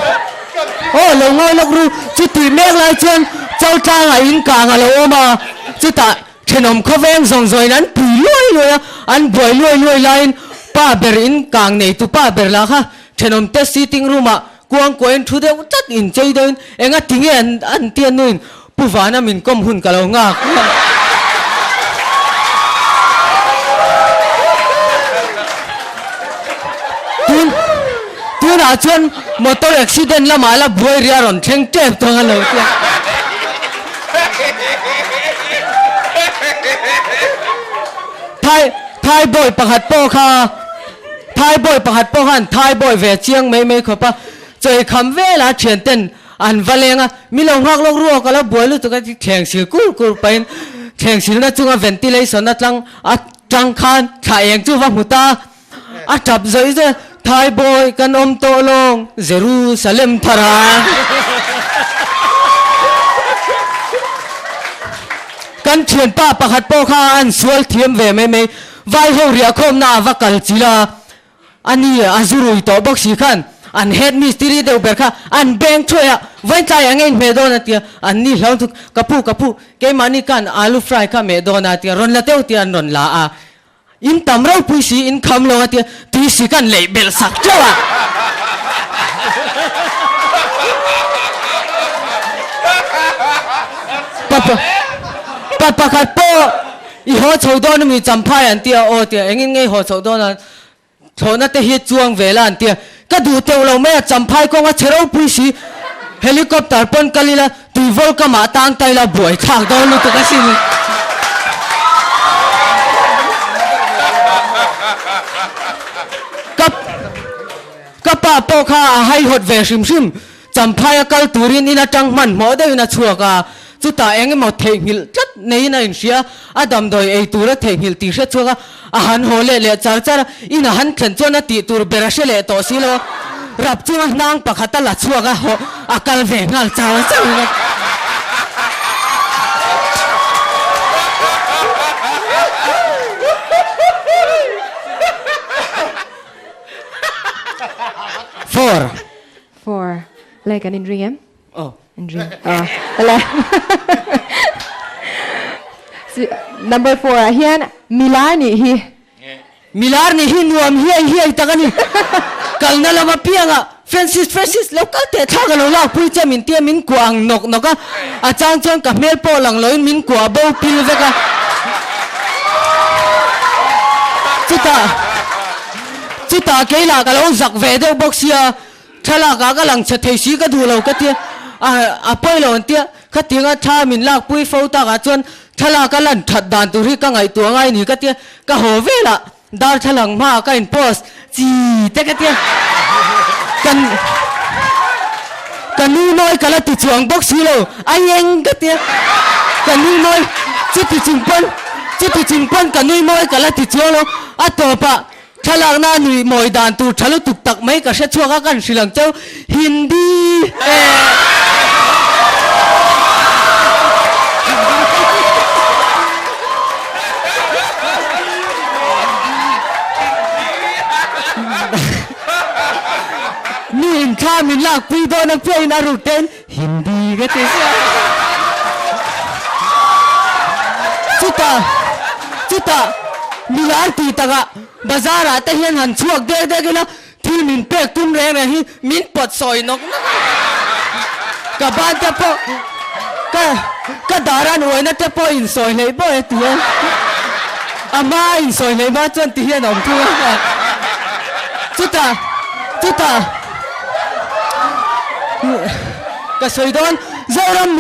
aw lo ngawi lawk ru chutih mek lai chuan Chaltlangah in kang a lo awm a chutah Thenawm khawveng zawng zawngin an pui luai luai a, an buai luai luai laiin pa ber in kang neitu pa ber lah kha thenawm te sitting room ah kuang kuahin thu deuh tlat in chei deuhin enga ti nge an an tia nuin Pu Vana min kawm hun ka lo nghak. Tun tunah chuan motor accident lamah la buai ria rawn thleng tep tawng a lo tia. Thai Thai boy pakhat pawh kha Thai boy pakhat pawh khan Thai boy ve chiang mai mai khawp a, chawi kham vela thian ten an va leng a, mi lo nghak lawk ruak a lo buai lutuk a thleng sil kur kur pahin thleng silna chunga ventilation atang atang khan thla eng chu va hmu ta. A tap zawih zawih a, Thai bawi kan awm tawh lawng, Jerusalem thara. Kan thianpa pakhat pawh kha an sual thiam ve mai mai, vai ho riahkhawmna a va kal chil a, a ni a zu rui tawh bawk si khan an head mistiri deuh ber kha an beng thuai a, vawiin tlai ang e inhmeh dawn a tia, an ni hlauh thuk, ka pu ka pu keimahni khan alu fry kha meh dawn a tia, rawn la teuh tia an rawn la a. In tam ropui si in kham lo a tia tui si kan leih belh sak teuh a. Pa pakhat pawh i haw chho dawn ami champhai an tia aw tia engin nge i haw chhoh dawn a thlawhna te hi chuang ve la an tia ka duh teuh lo mai a champhai kawng a chhe ropui si helicopter pawn kal ila Tui volkam ah tang ta ila buai thlak dawn lutuk asin. Ka ka pa pawh kha a haihawt ve hrim hrim, Champhai a kal turin in atang hmanhmawh deuhin a chhuak a, chutah eng emaw theihnghilh tlat neiin a inhria, a damdawi ei tura theihnghilh tih hre chhuak a, A han haw leh leh char char a, in a han thlen chuan a tih tur ber a hre leh tawh si lo a, rap chunga hnang pakhat a la chhuak a, haw a kal ve nghal char char a. Four. Four. Lai kan inring em? Aw. Inring. Aw. Hala. Number 4 ah hian Milar nih hi. Milar nih hi nuam hiai hiai tak a ni. Kalna lam apianga Francis Francis lo kal teh thlak a lo lak pui che min tia min kuah ang nawk nawk a. A chang chuan ka hmel pawh lang loin min kuah bo pil vek a. Chutah chutah keilah ka lo zak ve deuh bawk sia. Thlalak ah ka lang chhe thei si ka duh lo ka tia, a a pawi lo an tia, khatinga thla min lak pui fo tak ah chuan thlalak a lan that dan tur hi ka ngaihtuah ngai ni ka tia, ka haw vel ah darthlalang hma ah ka in post chi te ka tia, kan ka nu mawi ka la ti chuang bawk si lo a eng ka tia, ka nu mawi chuti chung pawn chuti chung pawn ka nui mawi ka la ti chuang lo a tawp ah Thlalakna a nuih mawi dan tur tha lutuk tak mai ka hre chhuak a kan hrilh ang cheu Hindi eh. Mi in thla min lak pui dawn a piahin a ruk ten Hindi ka ti sia. Chutah chutah milar tih takah bazar ah te hian han chhuak dek dek ila thil min pek tum reng reng hi min pawt sawi nawk nawk a. Ka ban te pawh ka ka dar an uaina te pawh insawi hleih bawk e ti a. A hma a insawi hleih hma chuan ti hian a awm thung a. Chutah. Chutah ka sawi dawn Zoram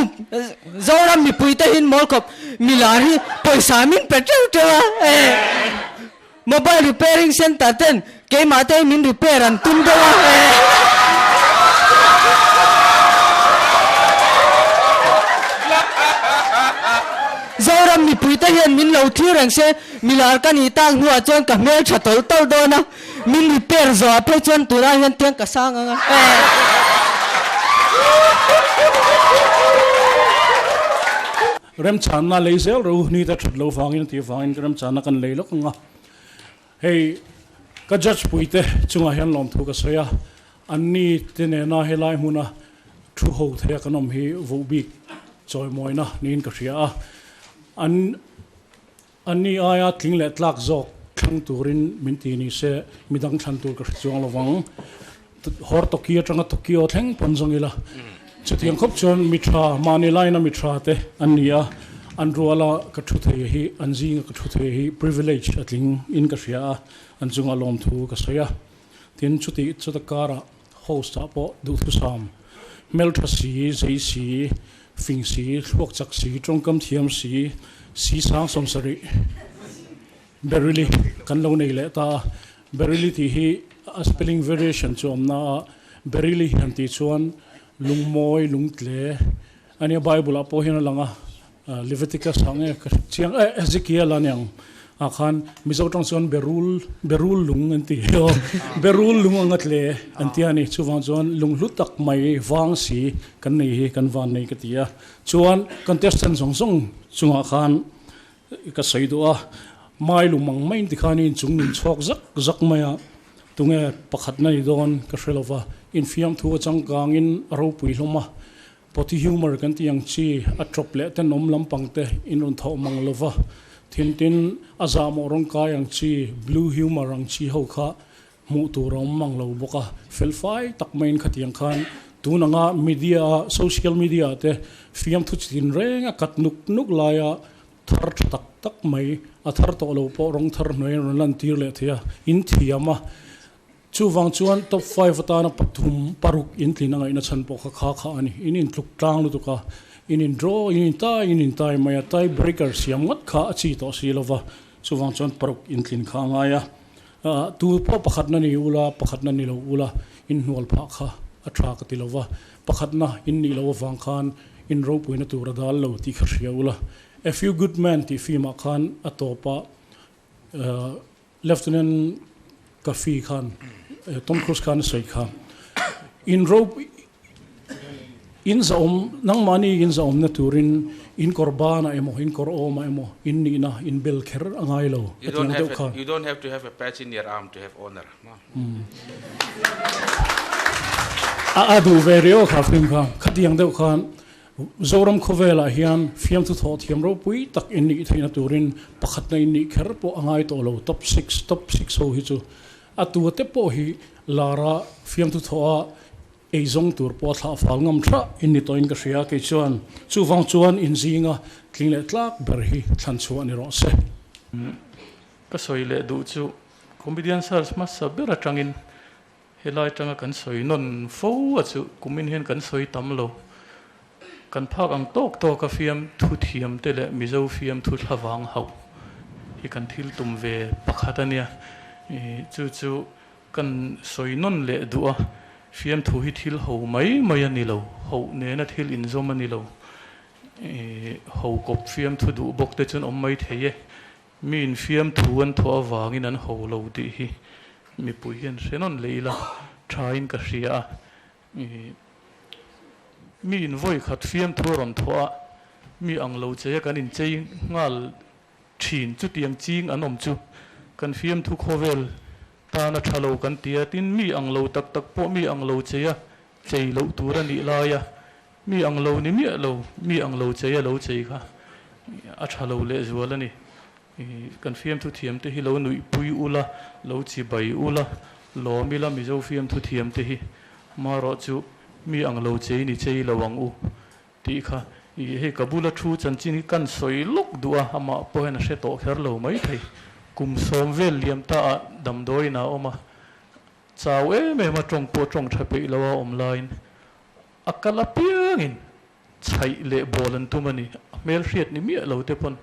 Zoram mipui te hin mawl khawp milar hi pawisa min pe teuh teuh a e. Mobile repairing center ten keimah te min repair an tum deuh a e. Zoram mipui te hian min lo thlir reng se milar ka nih tak hnuah chuan ka hmel tha tawlh tawlh dawn a, min repair zawh ah phei chuan tunah hian tiang ka sang ang a e. Remchanna lei zel ro ni te that lo vangin a tih vangin remchanna kan lei lawk ang a. Hei ka judge pui te chungah hian lawmthu ka sawi a, anni te nena helai hmuna thu ho theia kan awm hi voh bik chawimawina niin ka hria a. An anni aia tling leh tlak zawk thlang turin min ti ni se midang thlan tur ka hre chuang lo vang. Hor Tokyo atanga Tokyo thleng pawn zawng ila, chutiang khawp chuan mi tha, mahni laina mi tha te an ni a, an ruala ka thu thei hi, an zinga ka thu thei hi privilege a tling in ka hria a, an chunga lawmthu ka sawi a. Tin, chuti chuta karah host ah pawh duhthusam, hmeltha si, zei si, fing si, thluak chak si, tawngkam thiam si, si sang 70 Beryl-i kan lo nei leh ta a, Beryl-i tih hi a spelling variation chu awm na a, Beryl-i han tih chuan lungmawi, lungtle a nia, Bible ah pawh hian a lang a, Leviticus ah nge ka hre chiang eh Ezekiel a niang ah khan Mizo tawng chuan Berul, Berul lung an ti aw, Berul lung anga tle an ti a ni, chuvang chuan lung hlu tak mai vang si kan nei hi kan van nei ka ti a, chuan contestant zawng zawng chungah khan Ka sawi duh a, mai lu mang mai inti khan inchung min chhawk zak zak mai a, tunge pakhatna ni dawn ka hre lova, infiamthu a changkangin a ropui hlawm a, potty humour kan tih ang chi a tawp leh tenawm lampang te in rawn thawh mang lova, thintin a zahmawh rawngkai ang chi blue humour ang chi ho kha hmuh tur a awm mang lo bawk a, felfai tak maiin khatiang khan tun anga media a social media ah te fiamthu chi tin reng a kat nuk nuk laia thar tha tak tak mai a thar tawh lo pawh rawng thar hnuai an rawn lan tir leh thei a, in thiam a, chuvang chuan top five atana pathum paruk in tlin a ngaihna chhan pawh kha kha kha a ni, in intluk tlang lutuk a, in in draw in in tai in in tai mai a, tie breaker siam ngawt kha a chi tawh si lova, chuvang chuan paruk in tlin kha a ngai a. Tu pawh pakhatna ni ula, pakhatna ni lo ula, in hnual phah kha a tha ka ti lo va, pakhatna in nih loh avang khan in ropuina tur a dal lo tih kha hria ula. A Few Good Men tih film ah khan a tawpah Lieutenant Kafi khan Tom Cruise khan a sawi kha, In rop In zahawm, nangmahni in zahawmna turin in kawr banah emaw, in kawr awmah emaw in nihna in bel kher a ngai lo You a don't tiang have deuh a, khan. you don't have to have a patch in your arm to have honor. Ma. A a duh ve riau kha film kha. Khatiang deuh khan Zoram khawvelah hian fiamthu thawh thiam ropui tak in nih theihna turin pakhatna in nih kher pawh a ngai tawh lo top six, top six ho hi chu a tua te pawh hi lara fiamthu thawh a Eizawng tur pawh a thlah fal ngam thlah in ni tawhin ka hria kei chuan chuvang chuan inzinga tling leh tlak ber hi thlan chhuah ni rawh se. Ka sawi leh duh chu Comedian Search hmasa ber atangin helai atanga kan sawi nawn fo a chu kumin hian kan sawi tam lo. Kan phak ang tawk tawk a fiam thu thiam te leh Mizo fiam thu thlavang hauh hi kan thil tum ve pakhat a nia. Chu chu Kan sawi nawn leh duh a, fiamthu hi thil ho mai mai a ni lo, hoh nena thil inzawm a ni lo. Ho kawp fiamthu duh bawk te chuan awm mai thei e. Miin fiamthu an thawh avangin an ho lo tih hi mipui hian hre nawn leh ila thain ka hria a. Miin vawi khat fiamthu a rawn thawh a, mi ang lo che kan inchei nghal thin. Chutiang ching an awm chu kan fiamthu khawvel tana tha lo kan ti a, tin mi ang lo tak tak pawh mi ang lo chei a chei loh tur a nih lai a, mi ang lo ni miah lo, mi ang lo chei a lo chei kha a tha lo lehzual a ni. Kan fiamthu thiam te hi lo nuihpui ula, lo chibai ula, lawm ila Mizo fiamthu thiam te hi marawh chu mi ang lo chei ni chei lo ang u. Tih kha i hei ka bula thu chanchin hi kan sawi lawk duh a, amah pawh hian a hre tawh kher lo mai thei. Kum sawm vel liam ta ah damdawiin a awm a, Chau em em a tawng pawh tawng tha peih lo a awm laiin a kal apiangin chhaih leh bawl an tum a ni. A hmel hriat ni miah lo te pawn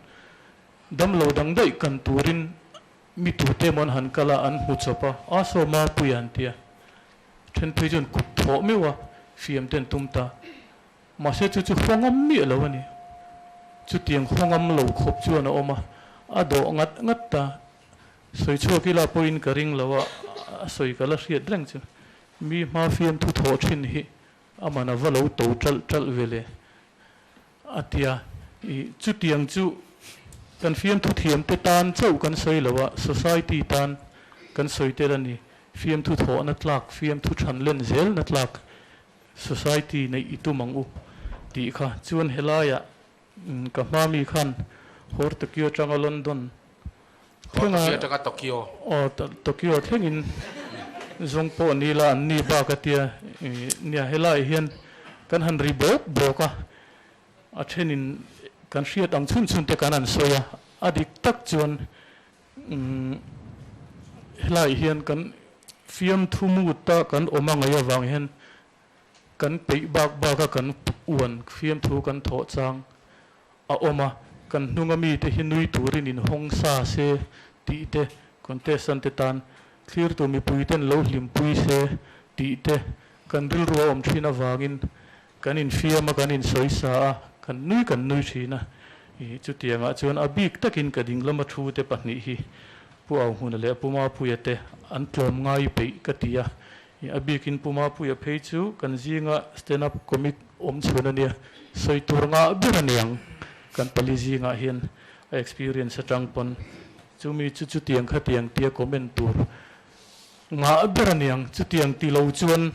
damlo dang daih kan turin mi tute emaw an han kal a, an hmu chawp a, a saw Mapuia an ti a. Then phei chuan kut thawh meuh a, fiam te an tum ta. Mahse chu chu hawngam miah lo a ni. Chutiang hawngam lo khawp chuan a awm a, a dawh ngat ngat ta. Sawi chhuak ila pawhin ka ring lo a, a sawi ka la hriat reng chu. Mi hma fiam thu thawh thin hi a man a va lo to ṭalh ṭalh ve le a ti a. I chutiang chu kan fiamthu thiamte tan chauh kan sawi lo a, society tan kan sawi tel a ni. Fiamthu thawhna tlak, fiamthu than len zelna tlak Society neih i tum ang u tih kha chuan helaiah ka hma mi khan Hor Tokyo atanga London thlenga Tokyo atanga Tokyo aw Tokyo thlengin zawng pawh ni la an ni bak a tia nia helaiah hian kan han ri bawk bawk a a thenin kan hriat ang chhun chhun te kan han sawi a a dik tak chuan Helaiah hian kan fiamthu muta kan awm a ngaih avang hian kan peih bak baka kan uan fiamthu kan thawh chang a awm a, kan hnunga mite hi nui turin inhawng sa se tih te, contestant te tan thlirtu mipui ten lo hlimpui se tih te kan rilru a awm thin avangin Kan infiam a, kan insawi sa a, kan nui kan nui thin a. Ih, chutiangah chuan a bik takin ka ding lama thu te pahnih hi Pu Auhmuna leh Pu Mapuia te an tlawm ngai peih ka ti a. Ih, a bikin Pu Mapuia phei chu kan zinga stand up comic awm chhun a nia, sawi tur ngah ber a niang kan pali zingah hian a experience atang pawn chumi chu chutiang khatiang tia comment tur ngah ber a niang, chutiang ti lo chuan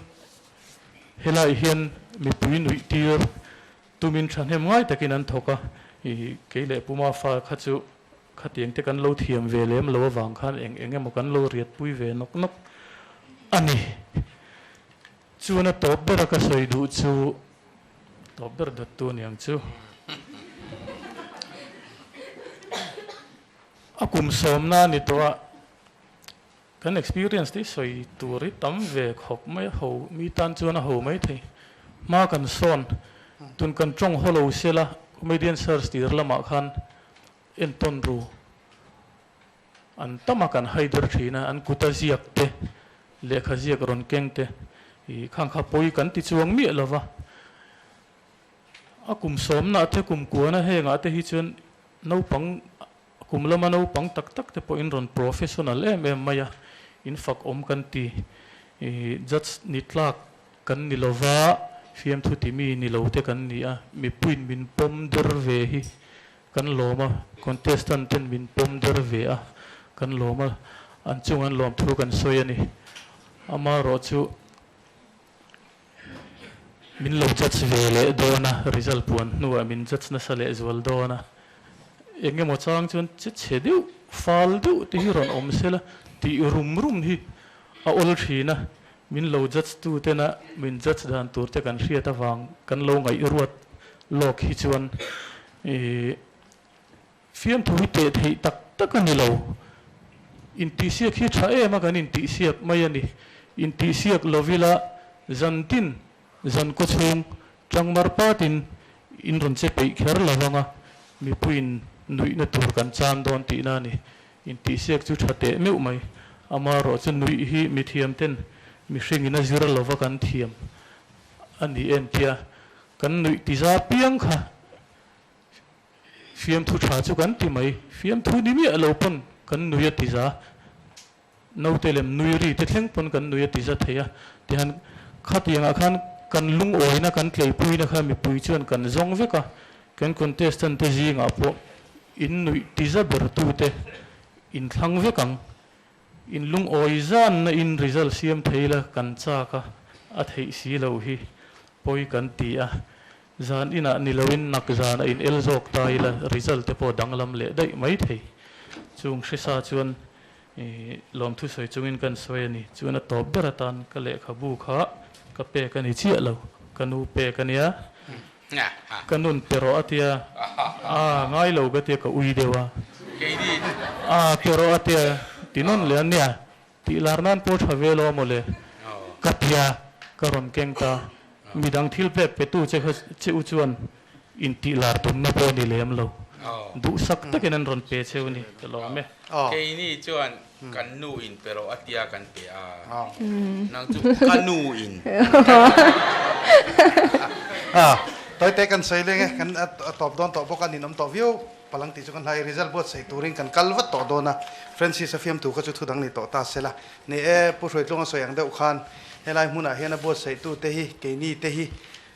Helaiah hian mipui nuih tir tumin thahnem ngai takin an thawk a, ih kei leh Puma fa kha chu khatiang te kan lo thiam ve lem lo avang khan eng eng emaw kan lo riat pui ve nawk nawk a ni. Chuan a tawp bera ka sawi duh chu tawp ber dawttu aniang chu. A kum sawmna a ni tawh a. Kan experience te hi sawi tur hi tam ve khawp mai a, ho mi tan chuan a ho mai thei. Hma kan sawn, tun kan tawng haw lo sela comedian search tir lamah khan entawn ru an tam a kan haider thin a, an kuta ziak te, lehkha ziak rawn keng te ih khang kha pawi kan ti chuang miah lo va. A kum sawmna te kum kuana hengah te hi chuan naupang Kum lama naupang tak tak te pawhin rawn professional em em mai a, in fak awm kan ti. Ih judge ni tlak kan ni lova, fiamthu ti mi ni lo te kan ni a, mipuiin min pawm der ve hi kan lawm a, contestant ten min pawm der ve a kan lawm a, an chung an lawm thu kan sawi a ni. Amaherawh chu Min lo judge ve leh dawn a, result puan hnuah min judge nasa leh zual dawn a. Eng emaw chang chuan che chhe deuh, fal deuh te hi rawn awm sela tih rum rum hi a awl thin a. Min lo judge tu tena min judge dan tur te kan hriat avang kan lo ngaihruat lawk hi chuan ih Fiamthu hi teh theih tak tak a ni lo. Intihsiak hi tha em a kan intihsiak mai a ni. Intihsiak lovila zan tin zan kaw chhung tangmar patin in rawn che peih kher lo vang a, mipuiin nuihna tur kan chan dawn tihna a ni. Intihsiak chu tha teh meuh mai. Amaherawh chu nuih hi mithiam ten mihringin a zir lova kan thiam a ni em tia kan nuih tiza piang kha Fiamthu tha chu kan ti mai. Fiamthu ni miah lo pawn kan nui a ti za. Naute lem nui ri te thleng pawn kan nui a ti za thei a. Tihian khatiangah khan kan lungawina kan tleipuina kha mipui chuan kan zawng vek a. Kan contestant te zingah pawh in nuih ti za ber tute in thlang vek ang. In lungawi zanna in result siam thei la kan chak a, a theih si lo hi pawi kan ti a. Zan inah ni loin nak zan a in el zawk ta ila result te pawh danglam leh daih mai thei. Chung hrisa chuan i lawmthu sawi chungin kan sawi a ni. Chuan a tawp ber atan ka lehkhabu kha ka pek a ni chiah lo. Ka nu pek a nia. Ka nun pe rawh a tia. A ngai lo ka tia ka ui deuh a. A pe rawh a tia ti nawn leh a nia. Tih lar nan pawh tha ve lo maw le? Ka tia ka rawn keng ta. Midang thil pek petu che kha che u chuan intih lar tumna pawh ni lem lo. Duhsak takin an rawn pe cheu ni ka lawm e. Keini chuan kan nu in pe rawh a tia kan pe a, nang chu ka nu in. Tawite kan sawi leng e, kan tawp dawn tawh bawk a, ninawm tawh viau palang tih chu kan hlai result buatsaih turin kan kal vat tawh dawn a, Francis a fiamtu kha chu thu dang ni tawh ta se la. Ni e, Pu Hruaitlunga sawi ang deuh khan helai hmunah hian a buatsaihtu te hi keini te hi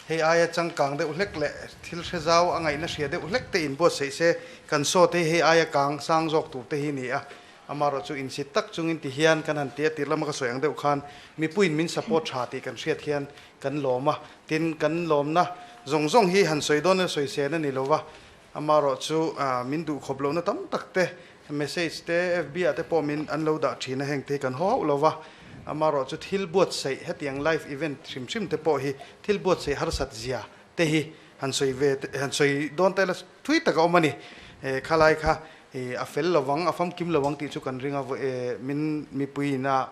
hei aia changkang deuh hlek leh thil hre zau a ngaihna hria deuh hlek te inbuatsaih se kan saw te hi hei aia kang sang zawk tur te hi ni a. Amaherawh chu insit tak chungin ti hian kan han tia tir lama ka sawi ang deuh khan mipuiin min support tha tih kan hriat hian kan lawm a, tin kan lawmna zawng zawng hi han sawi dawn ila sawi sen a ni lo va, Amaherawh chu min duh khawp lohna tam tak te, message te, FB ah te pawh min an lo dah thin a, heng te hi kan haw hauh lo va. Amaherawh chu thil buatsaih hetiang live event hrim hrim te pawh hi thil buatsaih harsat zia te hi han sawi ve han sawi dawn ta ila thui tak a awm a ni. Khalai kha a fel lovang, a famkim lovang tih chu kan ring a, min mipui ina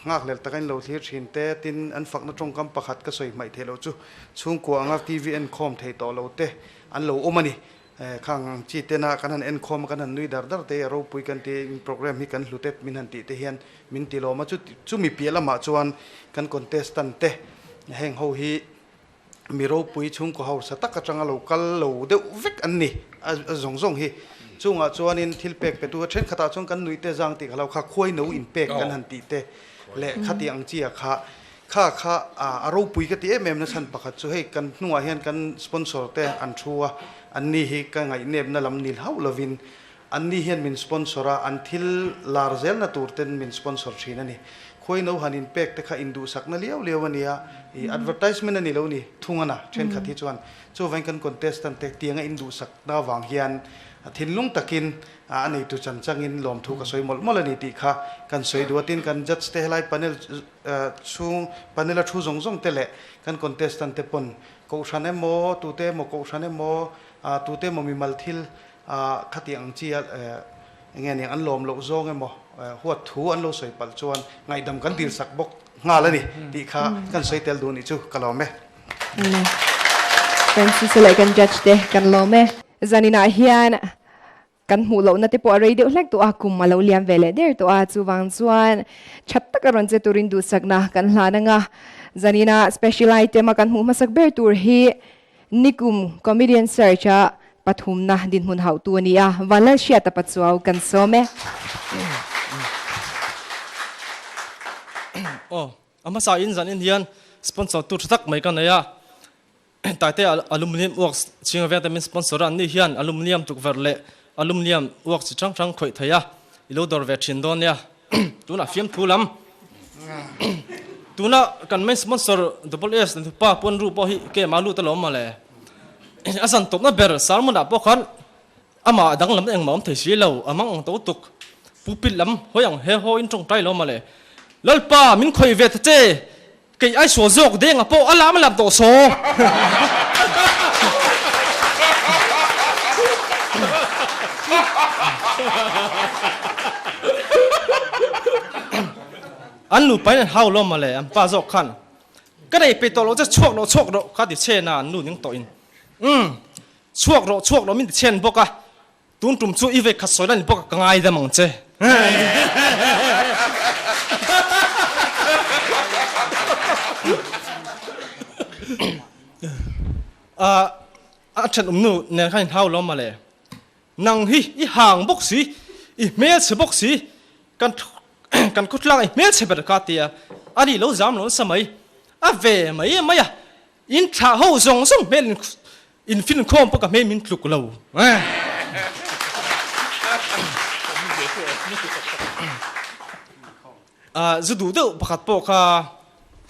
Nghakhlel taka in lo thlir thin te, tin an fakna tawngkam pakhat ka sawi hmaih theih loh chu chhungkua anga TV enkhawm thei tawh lo te an lo awm a ni. Khang ang chi tena kan han enkhawm a, kan han nui dar dar te, a ropui kan ti, in program hi kan hlut e min han tih te hian min ti lawm a, chumi piah lamah chuan kan contestant te heng ho hi mi ropui chhungkaw hausa tak atanga lo kal lo deuh vek an ni a zawng zawng hi. Chungah chuanin thil pek petu a thenkhatah chuan kan nuih te zang tih ka lo kha khuai no in pek kan han tih te leh khati ang chi ah kha kha kha a ropui ka ti em em na chhan pakhat chu hei kan hnungah hian kan sponsor te an thu a, an ni hi ka ngaihnepna lam nil hauh lovin an ni hian min sponsor a, an thil lar zelna tur ten min sponsor thin a ni. Khuai no han in pek te kha induhsakna liau liau a nia, ih advertisement a ni lo ni thung a na thenkhat hi chuan. Chuvangin kan contestant te tianga induhsakna avang hian thinlung takin a neitu chan changin lawmthu ka sawi mawlh mawlh a ni tih kha kan sawi duh a. Tin, kan judge te helai panel chhung panel a thu zawng zawng te leh kan contestant te pawn kohhran emaw tute emaw kohhran emaw tute emaw mimal thil Khati ang chi a enge aniang an lawm loh zawng emaw huat thu an lo sawi palh chuan ngaihdam kan dil sak bawk nghal a ni tih kha kan sawi tel duh nih chu ka lawm e. Francis leh kan judge te kan lawm e. Zaninah hian kan hmuh lohna te pawh a rei deuh hlek tawh a, kum a lo liam ve leh der tawh a, chuvang chuan that taka rawn che turin duhsakna kan hlan anga zanina special item a kan hmuh hmasak ber tur hi Nikum Comedian Search a pathumna dinhmun hauhtu a ni a, Vanlalhriata Pachuau kan sawm e. Aw, a hmasa in zan in hian sponsor tu tha tak mai ka nei a, Taite Aluminium Works chhing aveng te min sponsor a, anni hian aluminium tukverh leh aluminium work chi hrang hrang khawih thei a, i lo dawr ve thin dawn nia. Tunah fiamthu lam. Tuna kan main sponsor Double S pa puan ru pawh hi kema lut alawm mawle. A zan tawpna ber sermon ah pawh khan amah danglam engmah awm thei si lo, a mang ang to tuk. Pulpit lam hawi ang he haw in tawngtai lo mawle. Lalpa min khawih ve ta che, kei ai sual zawk deng ah pawh a lam a lam tawh saw. An nupa in an hau lo mawle, an pa zawk khan ka nei pe tawh loh che chhuak rawh chhuak rawh kha ti chhen a an nu ning tawh in umm chhuak rawh chhuak rawh min ti chhen bawk a tun tum chu i vei khat sawi la ni bawk a ka ngai dam ang che. A thenawm nu nen khan in hau lo mawle. Nang hi i hang bawk si, i hmelchhe bawk si, kan kan khawtlang i hmelchhe ber ka tia, a nih lo zam lo nasa mai, a ve mai mai a, in thlah ho zawng zawng hmel in in fin khawm pawh ka hmel min tluk lo. Zu duh deuh pakhat pawh kha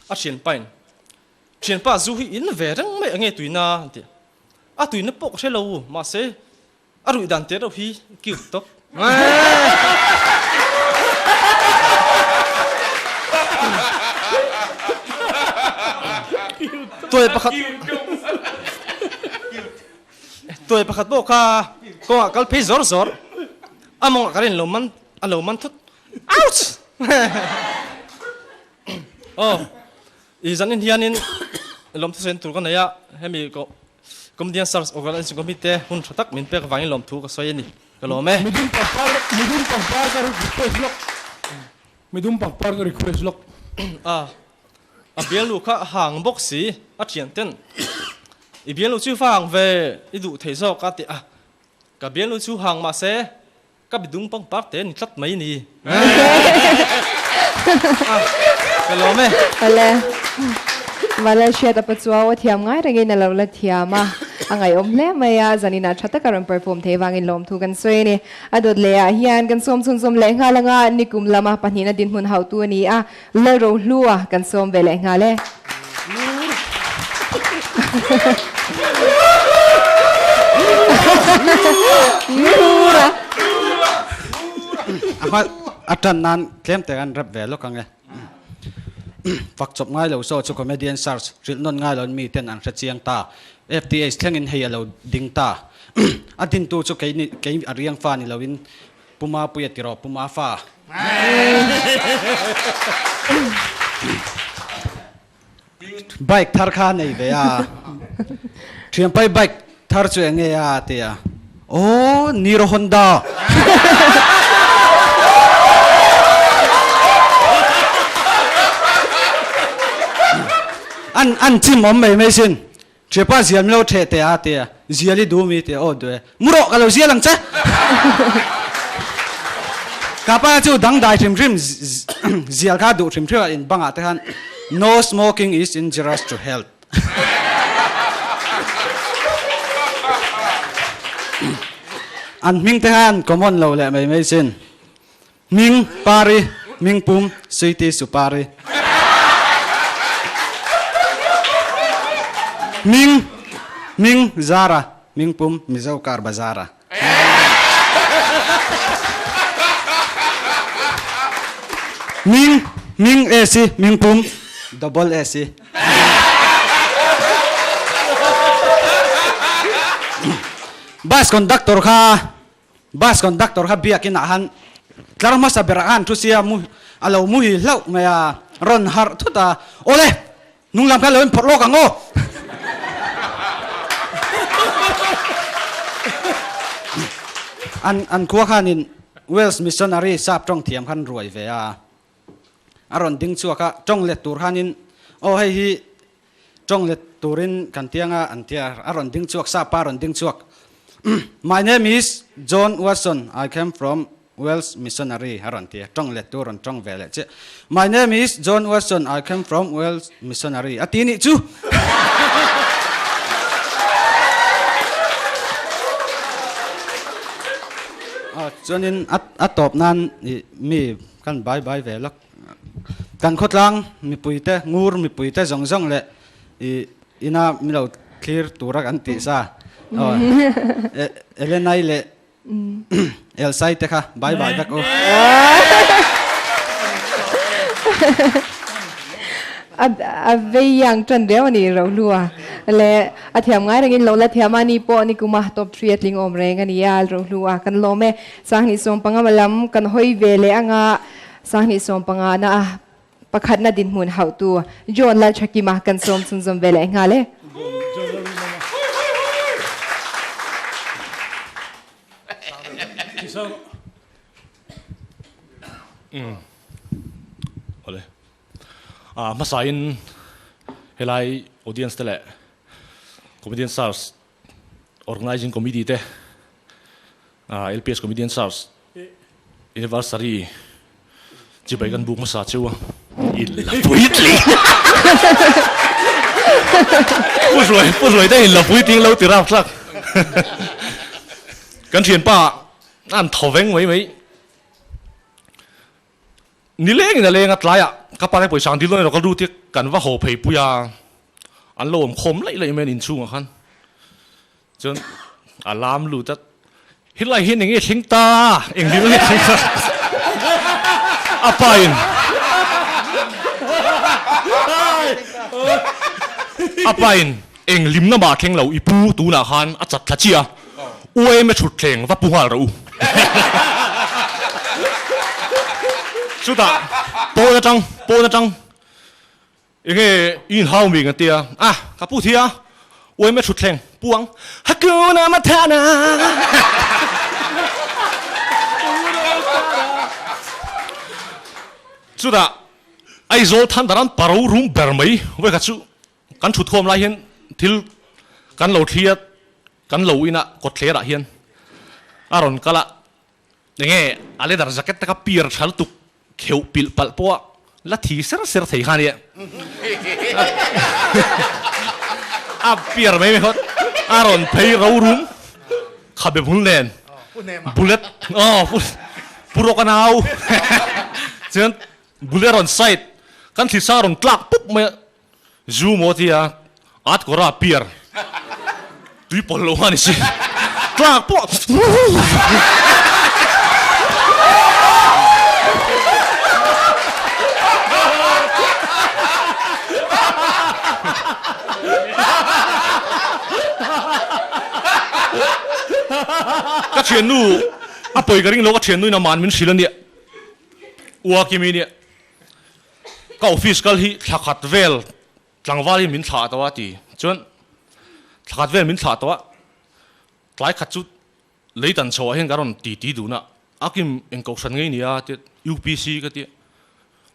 a thianpa in, thianpa zu hi in ve reng mai ange tuina a ti. A tuina pawh ka hre lo mahse a ruih dan te reuh hi cute tawp. Tuai pakhat Tuai pakhat pawh kha kawngah kal phei zawr zawr a mawngah ka rin lo man a lo man thut. Ouch! Aw, i zanin hianin lawmthu sawi tur ka nei a, hemi Comedian Search Organizing Committee te hun tha tak min pek vangin lawmthu ka sawi a ni. Ka lawm e. Midum pangpar midum pangpar ka request lawk. Midum pangpar ka request lawk. A a bialnu kha a hang bawk si, a thian ten i bialnu chu va hang ve i duh thei zawk a ti a, ka bialnu chu hang mahse Ka bidung pangpar te ni tlat mai ni. Ka lawm e. Awle. Mala hriat a pachuau a thiam ngai rengin a lo la thiam a, a ngaihawm hle mai a, zaninah tha taka rawn perform thei vangin lawmthu kan sawi a ni. A dawt leh ah hian kan sawm chhunzawm leh nghal anga nikum lama pahnihna dinhmun hauhtu a ni a, Lalrohlua kan sawm ve leh nghal e. Ngura. A tan nan tlem te an rep ve lawk ang e. Fak chawp ngai lo saw chu comedian search hrilh nawn ngai lo mi ten an hre chiang ta. FTH thlengin hei a lo ding ta. A dintu chu kei ni kei a riang fa ni loin Pu Mapuia tiraw Pu Mafa. Bike thar kha nei ve a, thianpai bike thar chu eng nge a ti a, aw Niro Honda. An an chim awm mai mai sin, thianpa zial milo theh teh a ti a, zial i duh mi ti a, aw duh e, mu rawh ka lo zial ang che. Kapa chu dangdai hrim hrim zial kha duh hrim hrim a in bangah te khan no smoking is injurious to health. An hming te khan common lo leh mai mai sin. Hming Pari, hming pum Sweety Supari. Hming Hming Zara, hming pum Mizo Car Bazara. Hming Hming AC, hming pum Double AC. Bus conductor kha Bus conductor kha biakin ah han tlar hmasa berah khan thu sia mu a lo muhi hlauh mai a, rawn harh thut a, Awle, hnung lam kha lo inphawrh lawk ang aw. An an khua khanin Wales missionary sap tawng thiam khan ruai ve a, a rawn ding chhuak a, tawng let tur khanin aw hei hi Tawng let turin kan tiang a, an ti a, a rawn ding chhuak, sapa a rawn ding chhuak. My name is John Watson, I came from Wales Missionary a rawn ti a, tawng let tur rawn tawng ve leh chiah. My name is John Watson, I came from Wales Missionary a ti nih chu! Chuanin a tawp nan mi kan bai bai ve lawk. Kan khawtlang mipuite, ngur mipuite zawng zawng leh i ina mi lo thlir tura kan tih sa Elenai leh Elsai te kha bye bye vek u. A vei yang tan riau a ni Rohlua leh a thiam ngai rengin lo la thiam a ni pawh nikuma top 3 a tling awm reng a ni a Rohlua kan lawm e. Sanghnih sawmpanga lam kan hawi ve leh anga Sanghnih 15 na a pakhatna dinhmun hauhtu John Lalthakima kan sawm chhunzawm ve leh nghal e. Awle. A hmasain helai audience te leh comedian stars Organizing Committee te, LPS Comedian Search Anniversary chibai kan buk hmasa cheu a, i la puitling. Pu Hruai, Pu Hruai te in la puitling lo ti rap thlak. Kan thianpa an thaw veng mai mai. Ni lengin a leng a, tlaiah ka pa te pawisa ang dil dawn erawh ka lut hi kan va haw phei pui a, an lo awm khawm laih laih mai an inchhungah khan. Chuan a lam lut a, helai hian eng nge thleng ta, eng dil nge thleng ta a pa in a pa in eng limna mah thleng lo i pu tunah khan a chat thla chiah a. UAM a thut thleng va pu nghal rawh u. Chutah pawn atang pawn atang enge i inhau mi kan tia a ka pu thia uaime thutthleng puang Hakuna Matata. Chutah Aizawl Thandaran paro rum ber mai vawikhat chu kan thutkhawm lai hian thil kan lo thli a, kan lo inah kawtthlerah hian a rawn kal a, enge a leather jacket te kha piar tha lutuk kheuh pilh palh pawh a la thi ser ser thei kha ania, a piar mai mai khaw a rawn phei ro rum khabe hmul nen bullet aw pu rawk a nau chuan Bullet rawn side kan thli sang rawn tlak pup mai a, zu maw tia at kawr a piar tui pawlh loh kha a ni si, tlak pawh Ka thiannu a pawi ka ring lo, ka thiannu in aman min hrilh a nia. Ua Kimi nia ka office kal hi thla khat vel tlangval hi min thlah tawh a ti chuan thla khat vel min thlah tawh a tlai khat chu lei tan chho ah hian ka rawn ti ti dun a a kim eng kohhran ngei nia tia UPC ka tia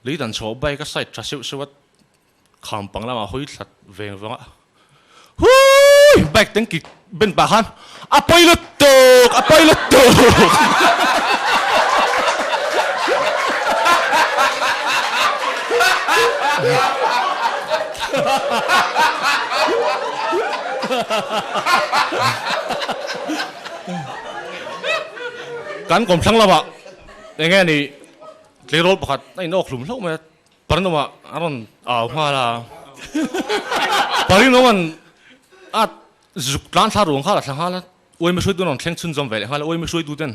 lei tan chho bike a side tha seuh seuh a Kham pang lamah hawi thlat veng vang a, Huii! Bike tanki ben pah khan a pawi lutuk, a pawi lutuk! Kan kawmthlang lamah eng nge ni tleirawl pakhat a inawk hlum hlauh mai a. Parinawma a rawn au nghal a, Parinawa'n a zuk tlan thla ruang kha a thla nghal a, Uaimi hruaitu an rawn thleng chhunzawm ve leh nghal a, Uaimi hruaitu ten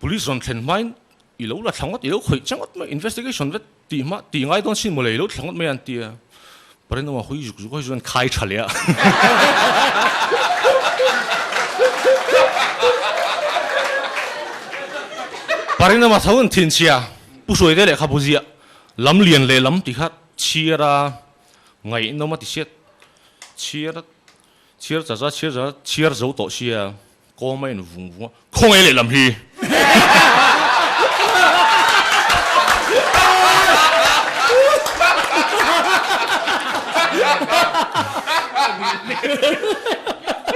Police rawn thlen hmain i lo la thla ngawt, i lo khawih che ngawt mai, investigation vet tih hma tih ngai dawn sin mawle i lo thla ngawt mai a an ti a, Parinawa hawi zuk zuk a chuan khai tha leh a. Parinawa tho an thinchhia. Pu Hruaite lehkhabu ziah lam lian leh lam ti kha chhiar a ngaihnawm a ti siat. Chhiar a chhiar cha cha chhiar cha chhiar zo tawh sia kawm a in vung vung a khawngaih leh lam hi.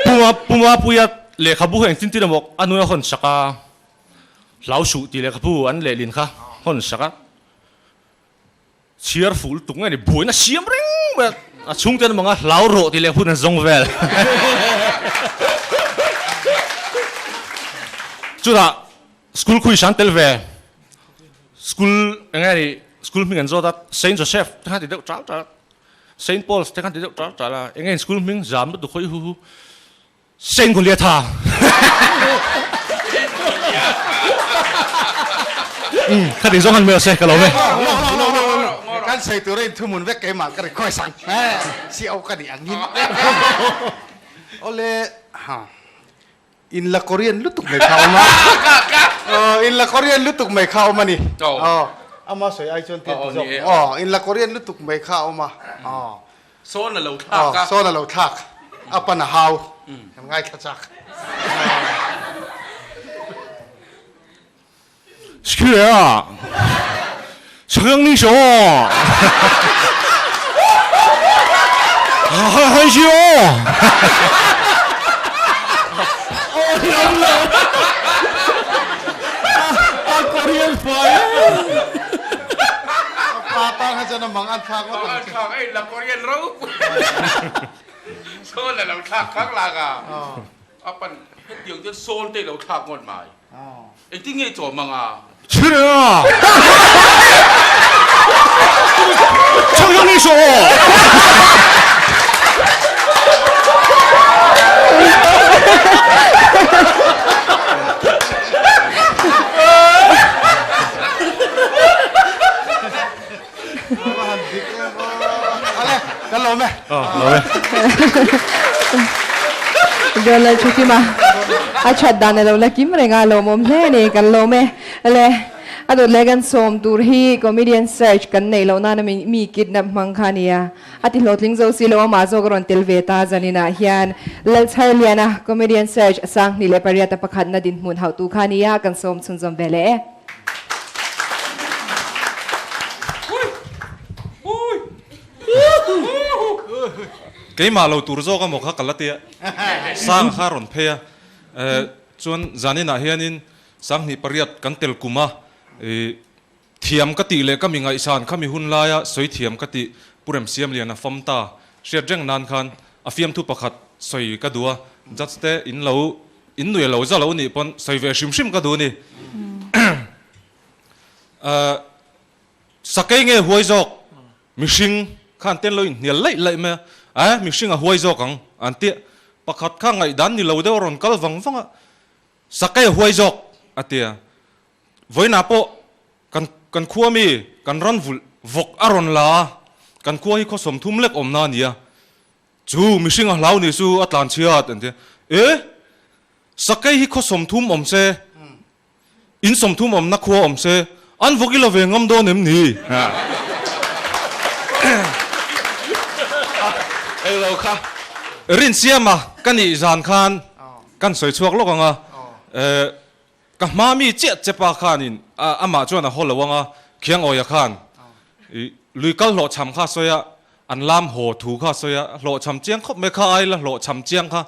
Puma Puma Puia lehkhabu kha engtin tin emaw a nui a hawn sak a. Hlau suh tih lehkhabu an lehlin kha hawn sak a, chhiar fuh lutuk nge ni buaina siam reng mai a, a chhungte an manga hlau rawh tih lehkhabu an zawng vel. Chutah school khuih an tel ve, school eng nge ni school hming an zawt a, Saint Joseph te khan ti deuh chal chal a, Saint Paul's te khan ti deuh chal chal a, eng nge school hming zam lutuk khawi hu hu. Saint Goliatha. Kha ti zawng han mel se ka lo ve. Kan sawi tur a inthumun vek keimah ka request ang. Si au ka nih angin. Awle ha in la Korean lutuk mai kha awm a. In la Korean lutuk mai kha awm a ni. Ama sawi ai chuan tia ti zawk. Aw in la Korean lutuk mai kha awm a. Sawn a lo thlak a. Sawn a lo thlak. A pan a hau. Kan ngaithla chak. Skhir a. Chhang ni sho. Ha hai si o. A Korean fai. Pa tang kha chuan a mang an thlak ngawt ang che. Thlak ei la Korean ropui. Sawn a lo thlak khang lak a. A pan hetiang chuan sawn te lo thlak ngawt mai. Engtin nge i chawm ang a? Chhira! Chhang chhang ni sawh aw! Kan lawm e. Lawm e. John Lalthukima a that dan a lo la kim reng a, lawmawm hle a ni, kan lawm e. Le. A dawt leh kan sawm tur hi comedian search kan neih loh nana mi kidnap hmang kha a nia. A ti hlawhtling zo si lo amah zawk a rawn tel ve ta zaninah hian Lalchharliana comedian search 2008 a pakhatna dinhmun hauhtu kha a nia kan sawm chhunzawm ve leh e. Keimah lo tur zawk amaw kha ka la tia sang kha rawn phei a chuan zaninah hianin 2008 kan tel kum a thiam ka tih leh ka mi ngaihsan kha mi hun laia sawi thiam ka tih Pu Remsiamliana fam ta hriat reng nan khan a fiamthu pakhat sawi ka duh a judge te in lo in nuih lo za lo nih pawn sawi ve hrim hrim ka duh a ni. Sakei nge huai zawk? Mihring khan ten lo inhnial laih laih mai a, eh mihring a huai zawk ang an ti a, pakhat kha ngaihdan ni lo deuh a rawn kal vang vang a, Sakei a huai zawk a ti a, vawiinah pawh kan kan khua mi kan ran vulh vawk a rawn la a, kan khua hi khaw 30 lek awmna a ni a, chu mihring a hlau ni chu a tlan chhiat an ti a, eh Sakei hi khaw 30 awm se, In 30 awmna khua awm se, an vawk i la ve ngam dawn em ni? Englo kha. Rinsiama ka nih zan khan kan sawi chhuak lawk ang a, ka hma mi chiah chepa khanin amah chuan a haw lo ang a, Khiangawia khan lui kal hlawhchham kha a sawi a, an lam haw thu kha a sawi a, hlawhchham chiang khawp mai kha ai la hlawhchham chiang kha.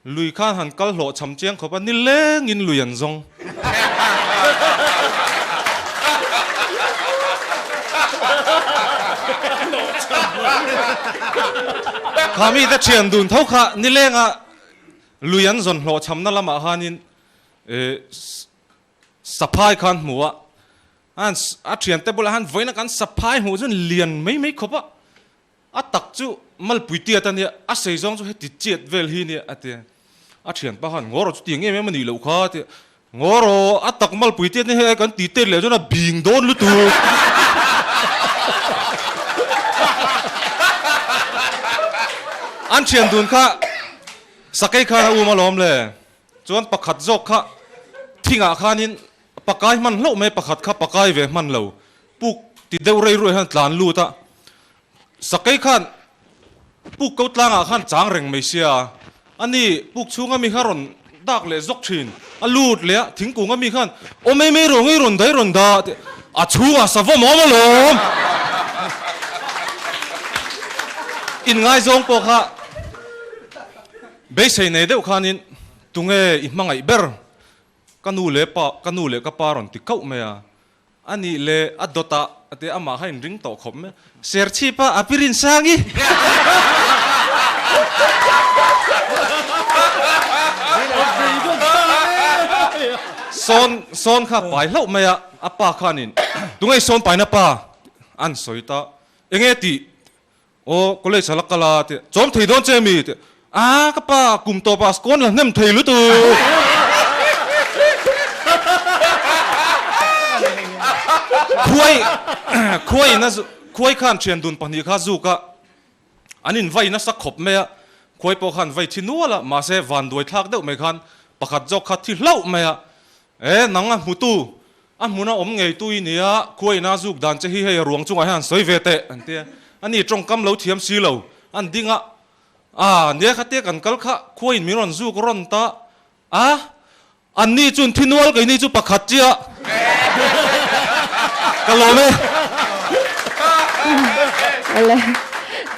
Lui khan han kal hlawh cham chiang khawp a, nilengin lui an zawng. Kha mite thian dun tho kha nilenga lui an zawn hlawh chamna lamah khanin saphai khan hmu a, a thiante bulah khan vawiina kan saphai hmuh chuan lian mai mai khawp a. A tak chu malpui tiat a nia, a sei zawng chu heti chiat vel hi nia a ti a. A thianpa khan Ngaw rawh chu tiang em em a nih loh kha a ti a. Ngaw rawh, a tak malpui tiat nia hei kan ti tet leh chuan a bing dawn lutuk. An thian dun kha sakei khan a um alawm le. Chuan pakhat zawk kha thingah khanin pakai hman hlauh mai, pakhat kha pakai ve hman lo. Puk ti deuh rei ruai hian tlan lut a. Sakei khan puk ko tlangah khan chang reng mai sia, a ni puk chhunga mi kha rawn dak leh zawk thin, a lut leh a, thingkung a mi khan aw mai mai rawh ngei rawn dai rawn dah tih a chhungah savawm a awm alawm. Inngaizawng pawh kha beisei nei deuh khanin tunge i hmangaih ber ka nu leh pa ka nu leh ka pa rawn ti kauh mai a. A nih leh a dawt ah a ti amah kha in ring tawh khawp mai. Serchhip a a pi Rinsangi. Sawn sawn kha pai hlauh mai a, a pa khanin tunge i sawn paina pa an sawi ta enge tih aw college a la kal a ti chawm thei dawn che mi ti a ka pa kum tawp ah kawn la hnem thei lutuk. Khuai khuai in a khuai khan thian dun pahnih kha zuk a an in vai nasa khawp mai a khuai pawh khan vai thi nual a mahse van duai thlak deuh mai khan pakhat zawk kha thi hlauh mai a e nang a hmutu A hmuna awm ngei tu i nia, khuaina zuk dan che hi hei a ruang chungah hian sawi ve teh an ti a. Ani tawngkam lo thiam si lo, an ding a, A, nia khatia kan kal kha khuain min rawn zuk rawn ta a, anni chuan thi nual keini chu pakhat chiah ka lawm e. Awle,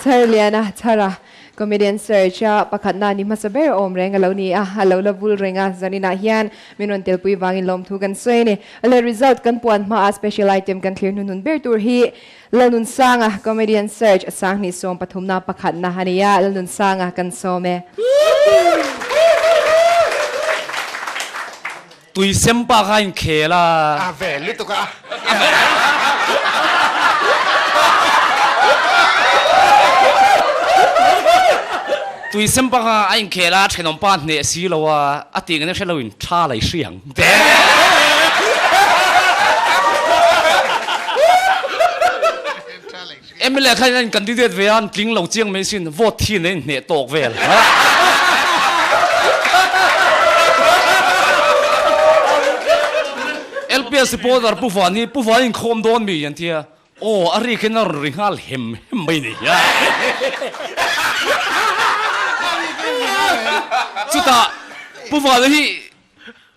Charliana chhara Comedian Search a pakhatna ni hmasa ber awm reng a lo ni a, a lo la vul reng a, zaninah hian min rawn telpui vangin lawmthu kan sawi a ni. Le result kan puan hmaah special item kan thlir hnuhnun ber tur hi Lalnunsanga Comedian Search 2013na pakhatna a ni a, Lalnunsanga kan sawm e. Tui sem pa kha in khel a. A ve lutuk a. Tui sem pa kha a inkhel a, thenawm pa hneh si lo a, a tih ngei hre lo in tha lei hri ang. MLA khan an candidate ve a, an tling lo chiang mai sin, vote thi an inhneh tawk vel. LPS. Special supporter Pu Van hi Pu Van inkhawm dawn mi an tia, aw a rik hian a rawn ri nghal hem hem mai ni. Chutah Pu Vana hi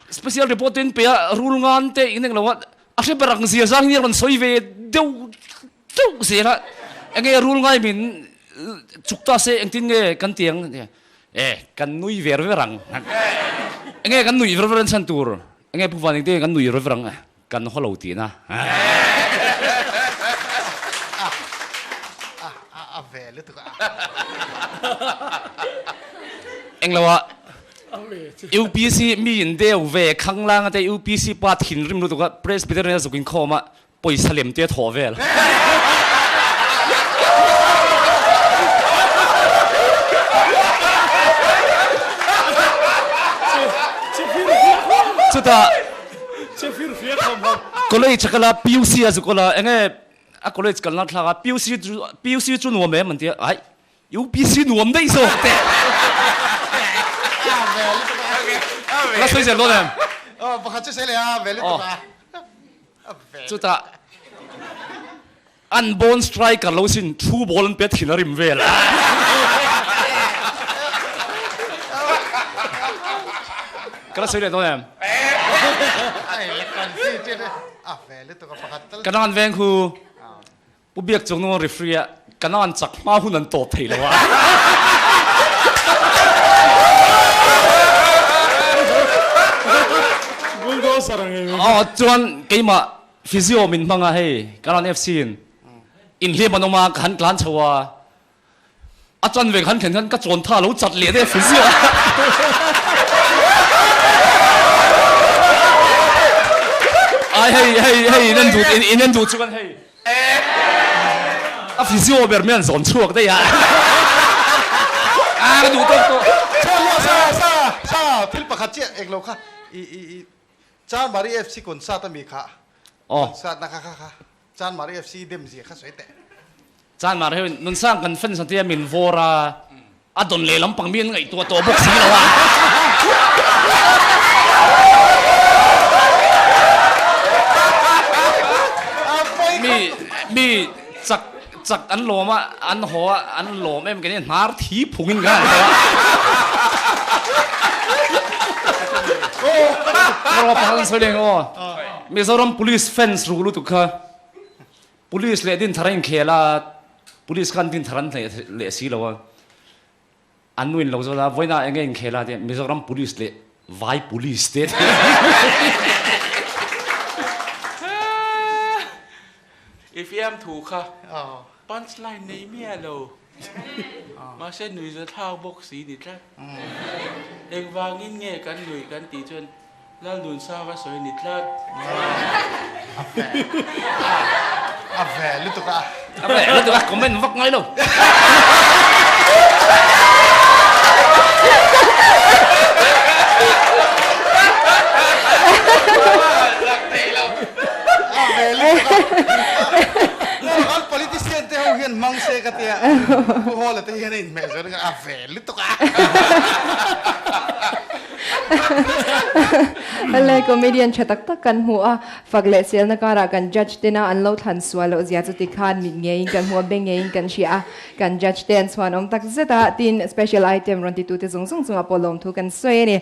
special report in pe a, rul ngan te in englo a, a hre ber ang zia zang hi a rawn sawi ve deuh deuh zel a, enge rul ngai min chuk ta se engtin nge kan ti ang e kan nui ver ver ang, enge kan nui ver ver an chhan tur, enge Pu Van engtin nge kan nui ver ver ang kan haw lo tihna. Englo ah UPC mi in deu ve khanglang ate UPC pa thinrim lutuk a Presbyterian a zuk inkhawm a pawisa lem te a thawh vel. Chutah college a kal a PUC a zuk kal a enge a college kalna thlak a PUC chu PUC chu nuam em an ti a aih UPC nuam daih zawk teh. La sawi zel dawn em? Pakhat chu sawi leh a ve lutuk a. Chutah an ball striker lo sin thu ball an pe thin a rim vel a. Ka la sawi leh dawn em? Kanan veng khu Pu Biak chung nung referee a Kanan chak hma hun an tawp thei lo a. Aw chuan keimah physio min hmang a hei Kanan FC in inhliam an awm a ka han tlan chho a a chan ve ka han thlen khan ka chawn tha lo chat leh daih a physio ai hei hei hei in en duh in en duh chuan hei A physio ber mai an zawn chhuak daih a. A ka duh tawk tawh. Sa sa sa sa thil pakhat chiah eng lo kha i i i Chanmari FC concert ami kha concert na kha kha kha Chanmari FC dem zia kha sawi teh. Chanmari ho in Nunsang kan fans an tia min vawr a a dawn leh lampang mi an ngaihtuah tawh bawk si lo a. Mi mi chak chak an lawm a an haw a an lawm em keni hnar thi phung in kan han haw a. Rawh pakhat an sawi leh ang aw. Mizoram police fans ru lutuk kha. Police leh Dinthar a inkhel a, Police khan Dinthar an hneh leh si lo a, an nu in lo zawt a, vawiinah enge inkhel a tia Mizoram Police leh Vai Police te a ti. I fiam thu kha punch line nei miah lo, mahse nuihza thlak bawk si ni tlat. Engvangin nge kan nuih kan tih chuan Lalnunsanga sawi ni tlat. A ve lutuk a. A ve lutuk a, comment vak ngai lo. A ve lutuk a. Kan politician te ho hian hmang se ka tia. Pu Hawla te hian a inhmeh zawh a ve lutuk a. Le comedian tha tak tak kan hmu a, fak leh selna karah kan judge tena an lo thlan sual loh zia chu tikhan mit ngeiin kan hmu a, beng ngeiin kan hria a, kan judge te an chhuan awm tak zet a, tin special item rawn ti tute zawng zawng chungah pawh lawmthu kan sawi a ni.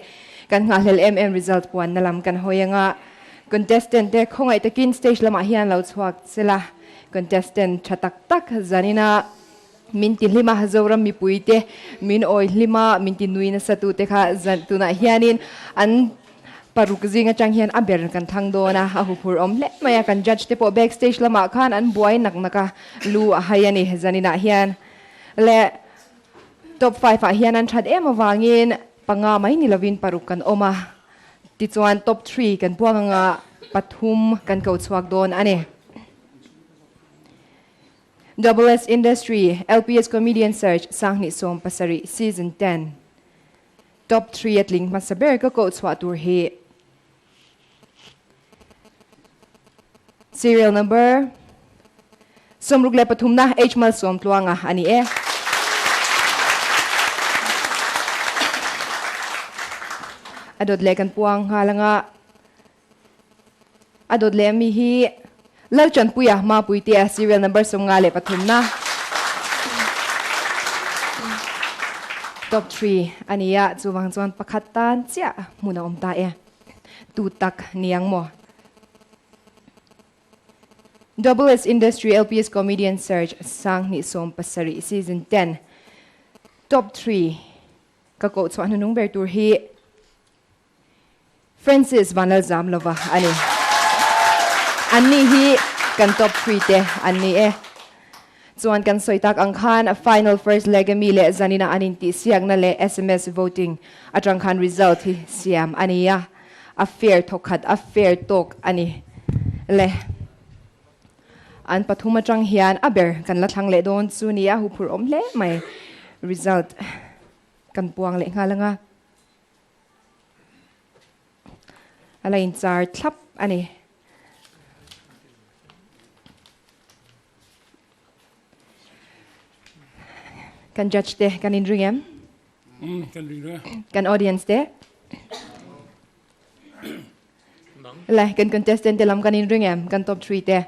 Kan nghahhlel em em result puanna lam kan hawi anga contestant te khawngaih takin stage lamah hian lo chhuak sela, contestant tha tak tak zanina Min ti hlim a, Zoram mipuite min awi hlim a, min ti nui nasa tute kha zan tunah hianin an paruk zing atang hian a ber kan thlang dawn a, a huphur awm hle mai a, kan judge te pawh back stage lamah khan an buai nak nak a, lu a hai a ni zaninah hian le top five ah hian an that em avangin panga mai ni lovin paruk kan awm a, tichuan top three kan puang anga pathum kan ko chhuak dawn a ni. Double S Industry, LPS Comedian Search 2017 Season 10 Top 3 a tling hmasa ber ka koh chhuah tur hi Serial number 63 na H Malsawmtluanga a ni e. A dawt leh kan puang nghal anga. A dawt leh ami hi Lalchanpuia Mapuitea serial number 53 na. Top 3 a ni a, chuvang chuan pakhat tan chiah hmun a awm ta e. Tu tak ni ang maw? Double S Industry LPS Comedian Search 2017 Season 10 Top 3 ka koh chhuah hnunung ber tur hi Francis Vanlalzamlova a ni. Anni hi kan top 3 te an ni e. Chuan kan sawi tak ang khan final first leg ami leh zanina an intihsiakna leh sms voting atang khan result hi siam a ni a, a fair thawkhat a fair tawk a ni le. An pathum atang hian a ber kan la thlang leh dawn chu nia huphurh awm hle mai result kan puang leh nghal anga a la inchar thlap a ni. Kan judge te kan inring em? Kan ring reng a. Kan audience te? Le, kan contestant te lam kan inring em? Kan top 3 te?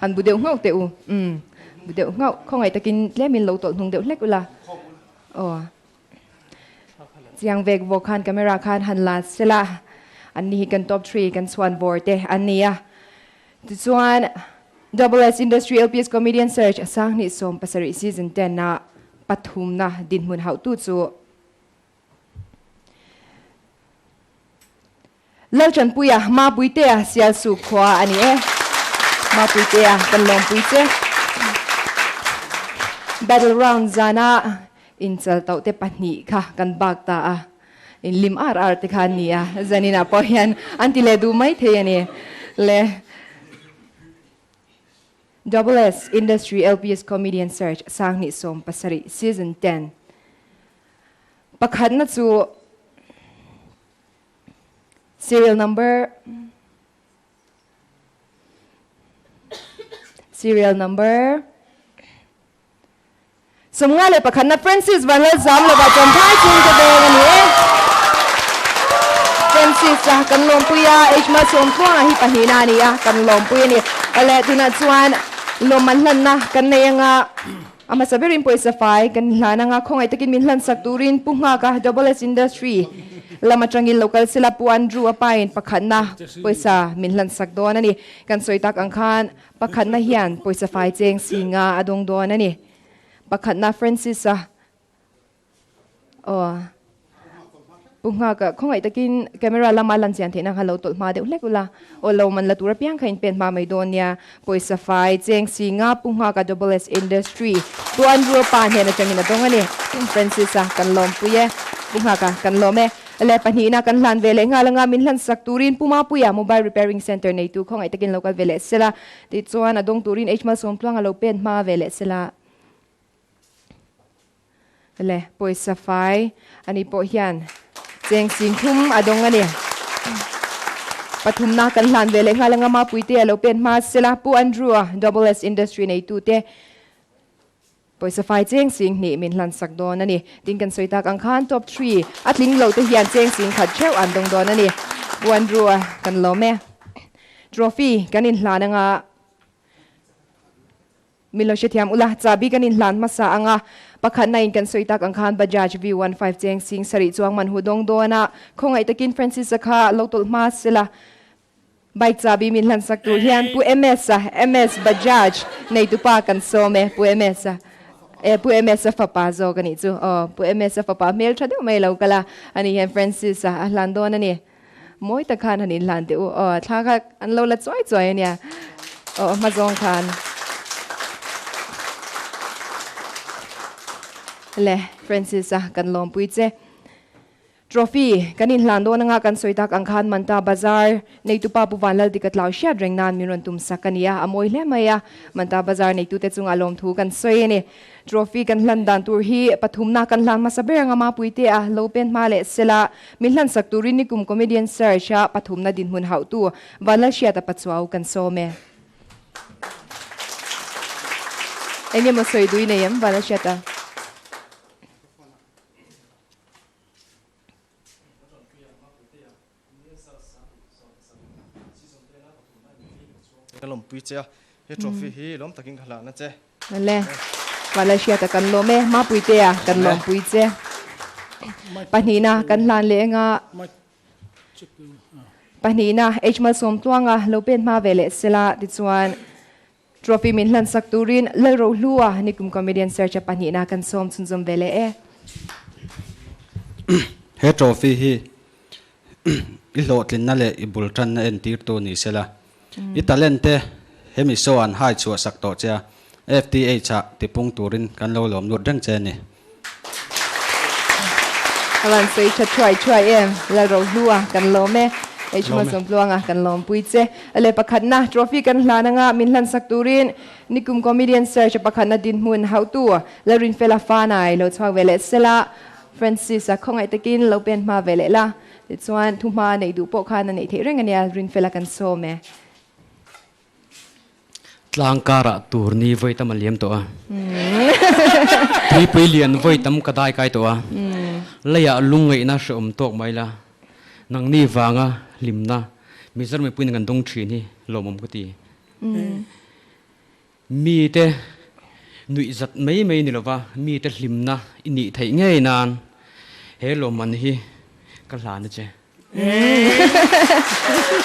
Han bu deuh ngauh teh u. Umm, bu deuh ngauh. Khawngaih takin tlem in lo tawlh hnung deuh hlek ula. Aw. Chiang vek vawk khan camera khan han la sela. An ni hi kan top 3 kan chhuan vawr te an ni a. Tichuan, Double S Industry LPS Comedian Search 2017 Season 10 a pathumna dinhmun hauhtu chu Lalchanpuia Mapuitea Sialsuk khua a ni e. Mapuitea kan lawmpui che. Battle round zana inchal tauh te pahnih kha kan bak ta a. In lim ar ar te kha an ni a, zaninah pawh hian an ti leh duh mai thei a ni. Le Double S Industry LPS Comedian Search 2017 Season 10 pakhatna chu Serial number Serial number 51 na Francis Vanlalzamlova Champhai chhungte veng a ni e. Francis a kan lawmpui a, H Malsawmtluanga hi pahnihna a ni a, kan lawmpui a ni. Awle tunah chuan lawmman hlanna kan nei anga a hmasa berin pawisa fai kan hlan anga khawngaih takin min hlansak turin Pu Nghaka Double S Industry lam atangin lo kal sela Pu Andrew a pain pakhatna pawisa min hlansak dawn a ni. Kan sawi tak ang khan Pakhatna hian pawisa fai cheng si nga a dawng dawn a ni. Pakhatna Francis-a aw Pu Nghaka khawngaih takin camera lama lan chian theihna kha lo tawlh hma deuh hlek ula. Aw lo man la tur apiang kha in pen hma mai dawn nia. Pawisa fai cheng si nga Pu Nghaka Double S Industry Pu Andrew pa hnen atangin a dawng a ni. Francis-a kan lawmpui e. Pu Nghaka kan lawm e. Le pahnihna kan hlan ve leh nghal anga min hlan sak turin Pu Mapuia Mobile Repairing Centre neitu khawngaih takin lo kal ve leh sela tichuan a dawng turin H Malsawmtluang a lo pen hma ve leh sela. Le pawisa fai ani pawh hian cheng sing thum a dawng a ni. Pathumna kan hlan ve leh nghal anga Mapuite a lo pen hma sela Pu Andrew-a Double S Industry neitu te Pawisa fai cheng sing hnih min hlan sak dawn a ni. Tin kan sawi tak ang khan top 3 a tling lo te hian cheng sing khat theuh an dawng dawn a ni. Pu Andrew a kan lawm e. Trophy kan inhlan anga min lo hrethiam ula chabi kan inhlan hmasa anga pakhatna in kan sawi tak ang khan Bajaj V15 cheng sing sarih chuang man hu dawng dawn a khawngaih takin Francis-a kha lo tawlh hma sela. Bike chabi min hlan sak tur hian Pu MS-a, MS Bajaj, neitupa kan sawm e, Pu MS-a. E, Pu MS-a fapa zawk a nih chu. Aw, Pu MS-a fapa hmel tha deuh mai lo kal a, ani hian Francis-a a hlan dawn a ni. Mawi tak khan han inhlan teh u. Aw, thla kha an lo la chuai chuai a nia. Aw, hma zawng khan. Le, Francis-a kan lawmpui che. Trophy kan inhlan dawn anga kan sawi tak ang khan Manta Bazar neitupa Pu Vanlal Dika Tlau hriat reng nan min rawn tum sak a ni a, a mawi hle mai a, Manta Bazar neitute chungah lawmthu kan sawi a ni. Trophy kan hlan dan tur hi pathumna kan hlan hmasa ber anga Mapuite a lo pen hma leh sela min hlan sak turin nikum Comedian Search a pathumna dinhmun hauhtu Vanlal Hriata Pachuau kan sawm e. Engemaw sawi dui nei em Vanlal Hriata? ka lawmpui che a, he trophy hi lawm takin ka hlahna che. Le, Vala hriata kan lawm e, Mapuitea kan lawmpui che. Pahnihna kan hlan leh anga Pahnihna H Malsawmtluanga lo pen hma ve leh sela tichuan Trophy min hlan sak turin Lalrohlua nikum Comedian Search a pahnihna kan sawm chhunzawm ve leh e. He trophy hi i hlawhtlinna leh i bul tanna entirtu ni sela. I talent te hemi show an hai chhuah sak tawh che a, FTH ah tipung turin kan lo lawm lut reng che a ni. A van sawi tha thuai thuai em, Lalrohlua kan lawm e, Hmasawmtluanga kan lawmpui che. Le pakhatna trophy kan hlan anga min hlansak turin nikum Comedian Search a pakhatna dinhmun hauhtu Lalrinfela Fanai lo chhuak ve leh sela, Francis-a khawngaih takin lo pen hma ve leh la, tichuan thuhma neih duh pawh khan a neih theih reng ania, Rinfela kan sawm e. Tlang karah tur ni vawi tam a liam tawh a. Tuipui lian vawi tam ka dai kai tawh a. Leiah lungngaihna hrehawm tawk mai la, nangni vanga hlimna Mizoram mipuiin kan dawng thin hi lawmawm ka ti. Mite nuihzat mai mai ni lova mite hlimna i nih theih ngei nan he lawmman hi ka hlan a che.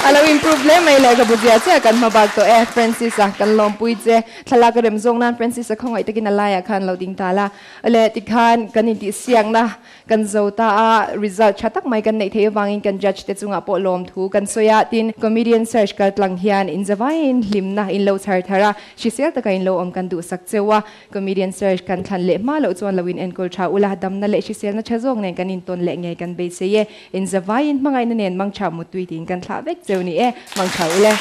A lo improve hle mai le ka bu zia chiah kan hma bak tawh e Francis-a kan lawmpui che thlalak a rem zawk nan Francis-a khawngaih takin a laiah khan lo ding ta la le tikhan kan intih siakna kan zo ta a result tha tak mai kan neih theih avangin kan judge te chungah pawh lawmthu kan sawi a tin comedian search kal tlang hian inzavaiin hlimna in lo chhar thar a hrisel taka in lo awm kan duhsak cheu a Comedian search kan thlan leh hma loh chuan lo in enkawl tha ula, damna leh hriselna tha zawk nen kan intawn leh ngei kan beisei e. Inzavaiin hmangaihna nen mangtha mutui tiin kan thlah vek cheu ni e. Mangtha ule.